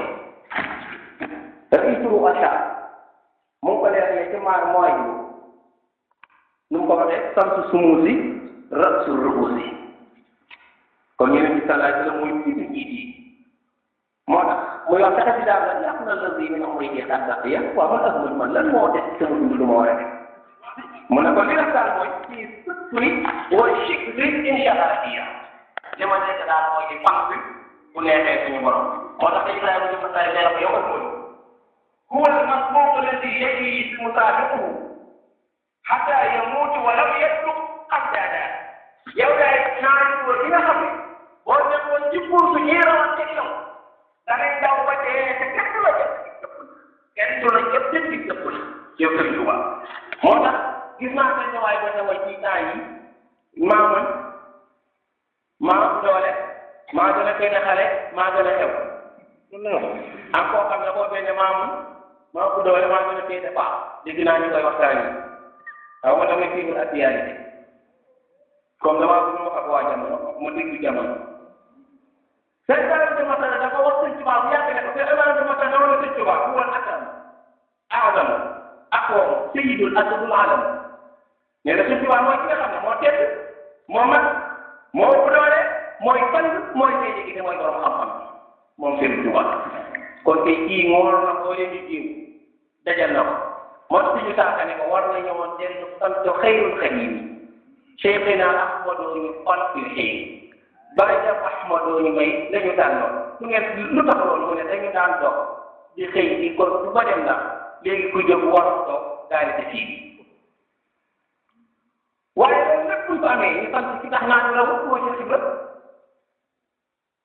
Speaker 1: dafay turu acha mu ngi ko leeralee ci maar mooy nu mu ko waxee samsu sumuusi rasu ruusi kon ñu ne ci salaat la mooy tudd njiit yi moo tax muy wax sax ci daal la yàq na la bii min amrihi xattaqiya waaw man ak man lan moo des sama dund lu ma war a def mu ne ko li la daal mooy ci sutri wa shikri inshaallah li ma nekk daal mooy di fànn bu neexee suñu borom moo tax Ibrahima di fa tay ko yow ak mooy huwa al-masbuuq alladi yajri musaabiquhu hatta yamuutu wa lam yasluq abdada yow daay naan ko li nga xam ne boo nekkoon ci course ñi rawante yow da ngay daw ba dee te kenn du la jëf kenn du la jëf te ci jëpp la yow Sëriñ Tuuba moo tax gis naa benn waay ba ne way ci temps yi maa doole maa gën a benn xale maa gën a xew am koo xam ne boo benn maa ko doole maa gën a tee baax dégg naa ñu koy waxtaan yi waaw ma damay fiimul actualité comme damaa bëgg mu wax ak waa jamono ma déglu jamono seen daal de masala dafa wax Sëñ Tuubaa bu yàgg ne ko seen daal de masala dama ne Sëñ Tuubaa bu woon akam aadam akoom sayyidul asadul alam nee na Sëñ Tuubaa mooy ki nga xam ne moo tedd moo mag moo ëpp doole mooy fan mooy tey jii te mooy borom xam-xam moom Sëñ Tuubaa kon tey kii ngoor na koo leen di jiw dajal na ko moo tax ñu saaka ne ko war na ñëwoon dellu sant xayrul xadim Cheikhina Ahmadou ñu xol fi xëy Baye Ahmadou ñu may la ñu daan dox su ngeen lu tax loolu mu ne dañu daan dox di xëy di kon bu ba dem la léegi ku jóg war a dox daal di fii waaye loolu lépp bu ñu ko amee ñu sant ci tax naa la wut moo ci xibra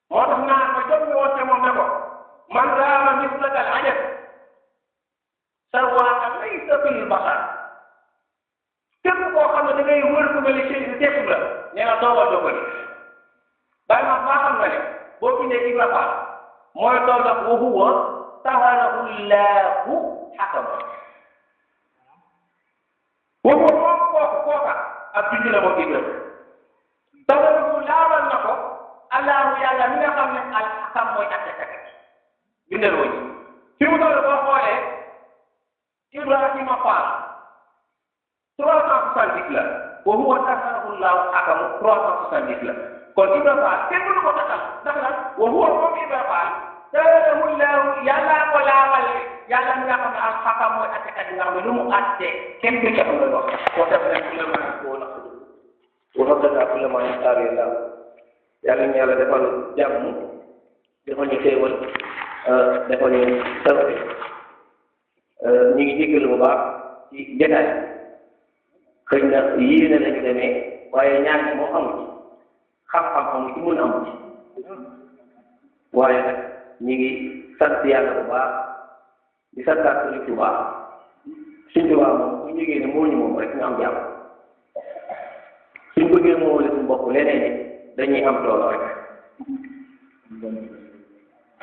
Speaker 1: moo tax naa ko jot ñu woon te moom ne ko man raama mislaka al ajab sarwaaka laysa fil basar képp koo xam ne da ngay wër ko mel ni Cheikh bi teesu la nee na toogal doo ko def bàyyi ma baa xam nga ne boo bindee Ibra Fall mooy toog ak wa huwa taharahu llahu xakama wa huwa moom kooka ak bind la moom Ibra taharahu laabal na ko allahu yàlla mi nga xam ne al xakam mooy attekat bindal woon fi mu toll boo xoolee Ibrahima Fall 370 la wa huwa taharahu llahu xakamu 370 la kon Ibra Fall kenn mënu ko taxal ndax lan wa huwa moom Ibra Fall taharahu llahu yàlla ko laabal yàlla mi nga xam ne al xakam mooy attekat nga xam ne lu mu àtte kenn du ca nga wax moo tax nag ku la mën a koo naq waxam dangaa ku la mën a taaree la yàlla ñu yàlla defal jàmm defal ñu xéewal defal ñu tawte ñu ngi jéggalu bu baax ci jotaay xëy na yéene lañu demee waaye ñaar ñi moo amu ci xam-xam amu ci mun amu ci waaye nag ñu ngi sant yàlla bu baax di santaat Sëriñ Tuubaa Sëriñ Tuubaa moom bu ñu jógee ne moo ñu moom rek ñu am jàmm suñ bëggee moomale suñu bopp leneen ni dañuy am doole rek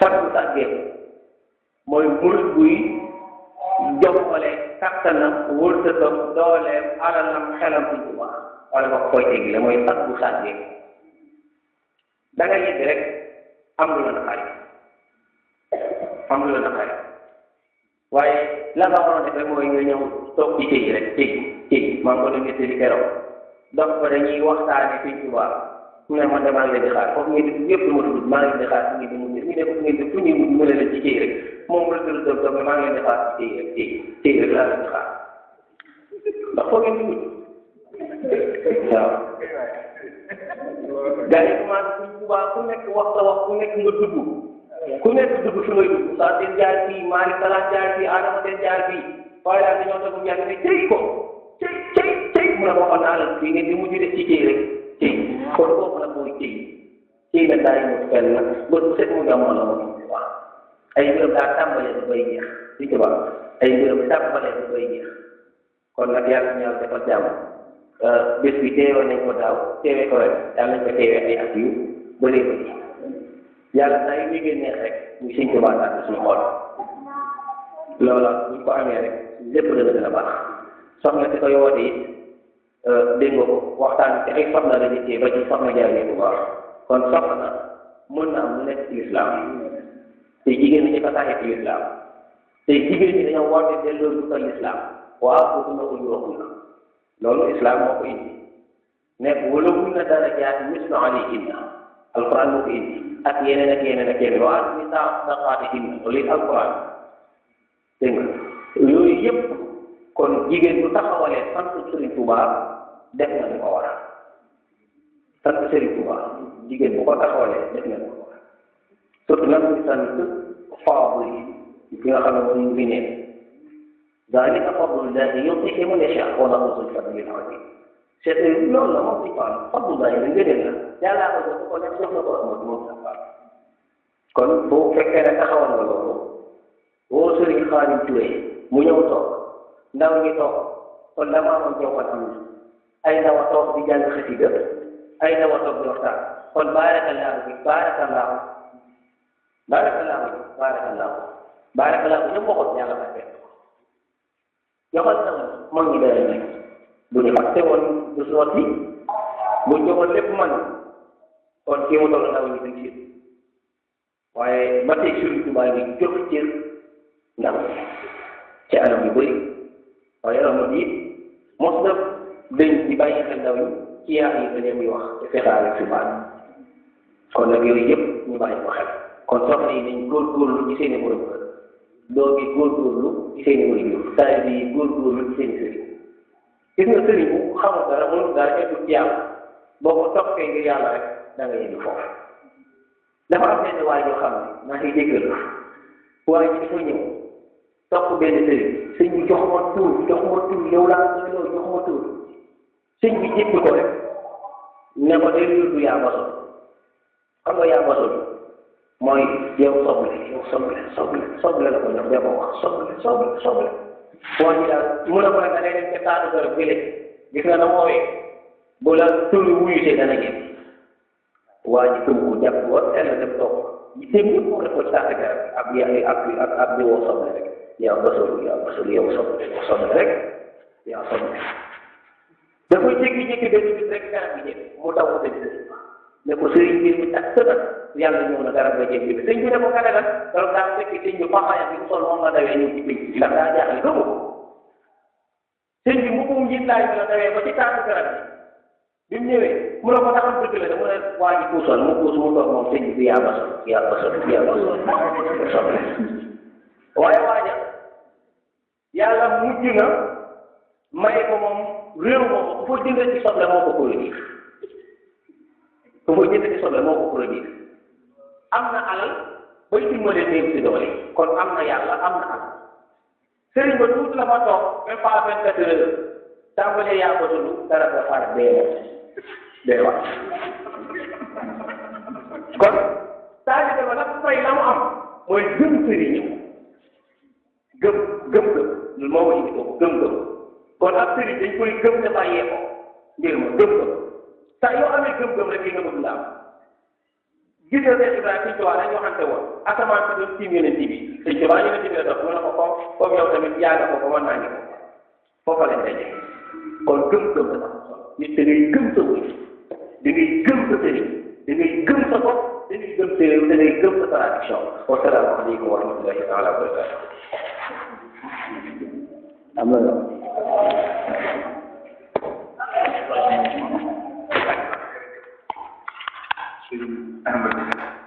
Speaker 1: fan bu tàggee mooy murit buy jokkale kattanam wërsëgam dooleem alalam xelam Sëriñ Tuubaa wala nga koy teggi la mooy fan bu tàggee da nga yëg rek am lu la naqari am lu la naqari waaye la nga waroon def rek mooy nga ñëw toog ci tey rek tey maa ngi ko doon di keroog donc dañuy waxtaane Sëriñ Tuubaa mu ne man de maa ngi leen di xaar foofu ngeen di yëpp lu ma dugg maa ngi leen di xaar fu ngeen di mujj ñu ne foofu ngeen di fu ñuy mujj mu ne la ci tey rek moom la tëdd toog maa ngi leen di xaar ci tey rek laa leen di xaar ndax foo ngeen di mujj waaw gars yi commencé Sëriñ Tuubaa ku nekk wax sa wax ku nekk nga dugg ku nekk dugg fi ngay dugg saa seen jaar fii Malick Salaat jaar fii Adama seen jaar fii waaye daal dañoo toog njàng ne tey ko tey mu ne waxoon naa la fii ngeen di mujj def ci tey rek tey kon foofu nag mooy tey nag daal di mos fenn nag bët bu set mu gàmmoo la moom waaw ay mbiram daa tàmbalee du bay jeex Sëriñ Tuubaa ay mbiram tàmbalee du bay jeex kon nag yàlla ñu yàlla defal jàmm bés bi teewee nañ ko daaw teewee ko ren yàlla nañ ko teewee ay at yu bëree bëri yàlla saa yu ñu neex rek ñu Sëriñ Tuubaa daal suñu xol loola buñ ko amee rek lépp dana gën a baax soxna si koy woote it dégg nga ko waxtaan ci ay soxna la njëkkee ba ci soxna jaay bu baax kon soxna mën na am lu nekk ci lislaam te jigéen ñi dafa taxee ci lislaam te jigéen ñi dañoo woote delloo lu ko lislaam waaw boobu na ko juróom na loolu islam moo ko indi nekk wala mun na darajaat mislu alayhinna alquran moo ko indi ak yeneen ak yeneen ak yeneen waa ni sadaqaatihinna loolu alquran dégg nga yooyu yëpp kon jigéen bu taxawalee sant Serigne Touba def na li ko war a sant Serigne Touba jigéen bu ko taxawalee def na li ko war a surtout nag ñu sant faabul yi ki nga xam ne mooy ngëneel zaalika fadlullaahi yu'tiihi man yashaa' wallaahu zul fadlil aziim c'est loolu la moom ci faam fadlullaahi la ngëneel la yàllaa ko jox ko nekk jox na ko amul moom sa faam kon bu fekkee ne taxawal nga loolu woo Serigne Khadim Touré mu ñëw toog ndaw ñi toog kon la ma amoon joxoon am na ay ndaw a toog di jàng xasida ay ndaw a toog di waxtaan kon baarakallaahu bi baarakallaahu ñëpp waxoon yàlla ba tey joxal na mag ñi doyal nañ bu ñu fàtte woon du sotti bu ñu joxoon lépp man kon kii mu toll ndaw ñi duñ ci waaye ba tey Sëriñ Tuubaa ngi jox cër ndaw ci anam yu bëri waaye amul it mos na dañ di bàyyi xel ndaw ñi ci yaar yi dañu muy wax te fexaale fi baat kon nag yooyu yëpp ñu bàyyi ko xel kon soxna yi nañ góorgóorlu ci seen i borom kër doom yi góorgóorlu ci seen i waajur taalibe yi góorgóorlu ci seen i sëriñ gis nga sëriñ bu xamul dara mënul dara eggul ci yàlla boo ko toppee ngir yàlla rek da nga yëngu foofu dafa am benn waay yoo xam ne maa ngi jéggal waaye ji dafa ñëw topp benn sëriñ sëñ bi jox ma tur yow laa doyloo jox ma tur sëñ bi jéppi ko rek ne ko day yóbbu yaa basoon xam nga yaa basoon mooy yow soble la ko jox ba wax soble waa ji daal mu ne ko rek da ngay dem ca taatu garab gële gis nga na moowee bu la tur wuyusee dana génn waa ji tënk ko jàpp ba teel a dem toog sëñ bi mu def ko ci taatu garab ab di woo soble rek yaa basoon yow soble rek yaa soble dafay jékki-jékki benn bis rek garab gi jël mu daw ko sëñ ne ko sëriñ bi mi tax sëna yàlla ñëw na garab ga jékki bi sëñ bi ne ko kane la loolu daa fekk sëñ bi paxaya bi mu sol moom la dawee ñëw ci pénc ndax daa jaaxle gëmu ko sëñ bi mu ko njiitlaay bi la dawee ba ci taatu garab bi mu ñëwee mu ne ko taxam dëgg la mu ne waa ji puusal mu puus mu toog moom sëñ bi yaa basol soble waaye waaja yàlla mujj na may ko moom réew moom ku fa jëndee ci soble moo ko produire am na alal bay dimbalee néew si doole kon am na yàlla am na alal sëriñ ba tuuti la fa toog même pas 24 heures tàmbalee yaa ko dund dara ba far dee wax kon taalibe ba nag fay la mu am mooy gëm sëriñam gëm moo ko indi ko gëm kon ak sëriñ dañ koy gëm te bàyyee ko mbir ma gëm saa yoo amee gëm rek yi nga bëgg la am gis nga Cheikh Ibrahima Sëñ Tuubaa dañoo xamante woon asamaan si doon tiim yonent bi Sëñ Tuubaa yonent bi la dox mu ne ko comme yow tamit yaa nga ko mën naa ngi ko foofa lañ daje kon gëm la nit da ngay gëm sa wëy da ngay gëm sa sëriñ da ngay gëm sa bopp da ngay gëm sa réew da ngay gëm sa tradition wa salaamu aleykum wa rahmatullahi taala wa barakatuh am na Ahmad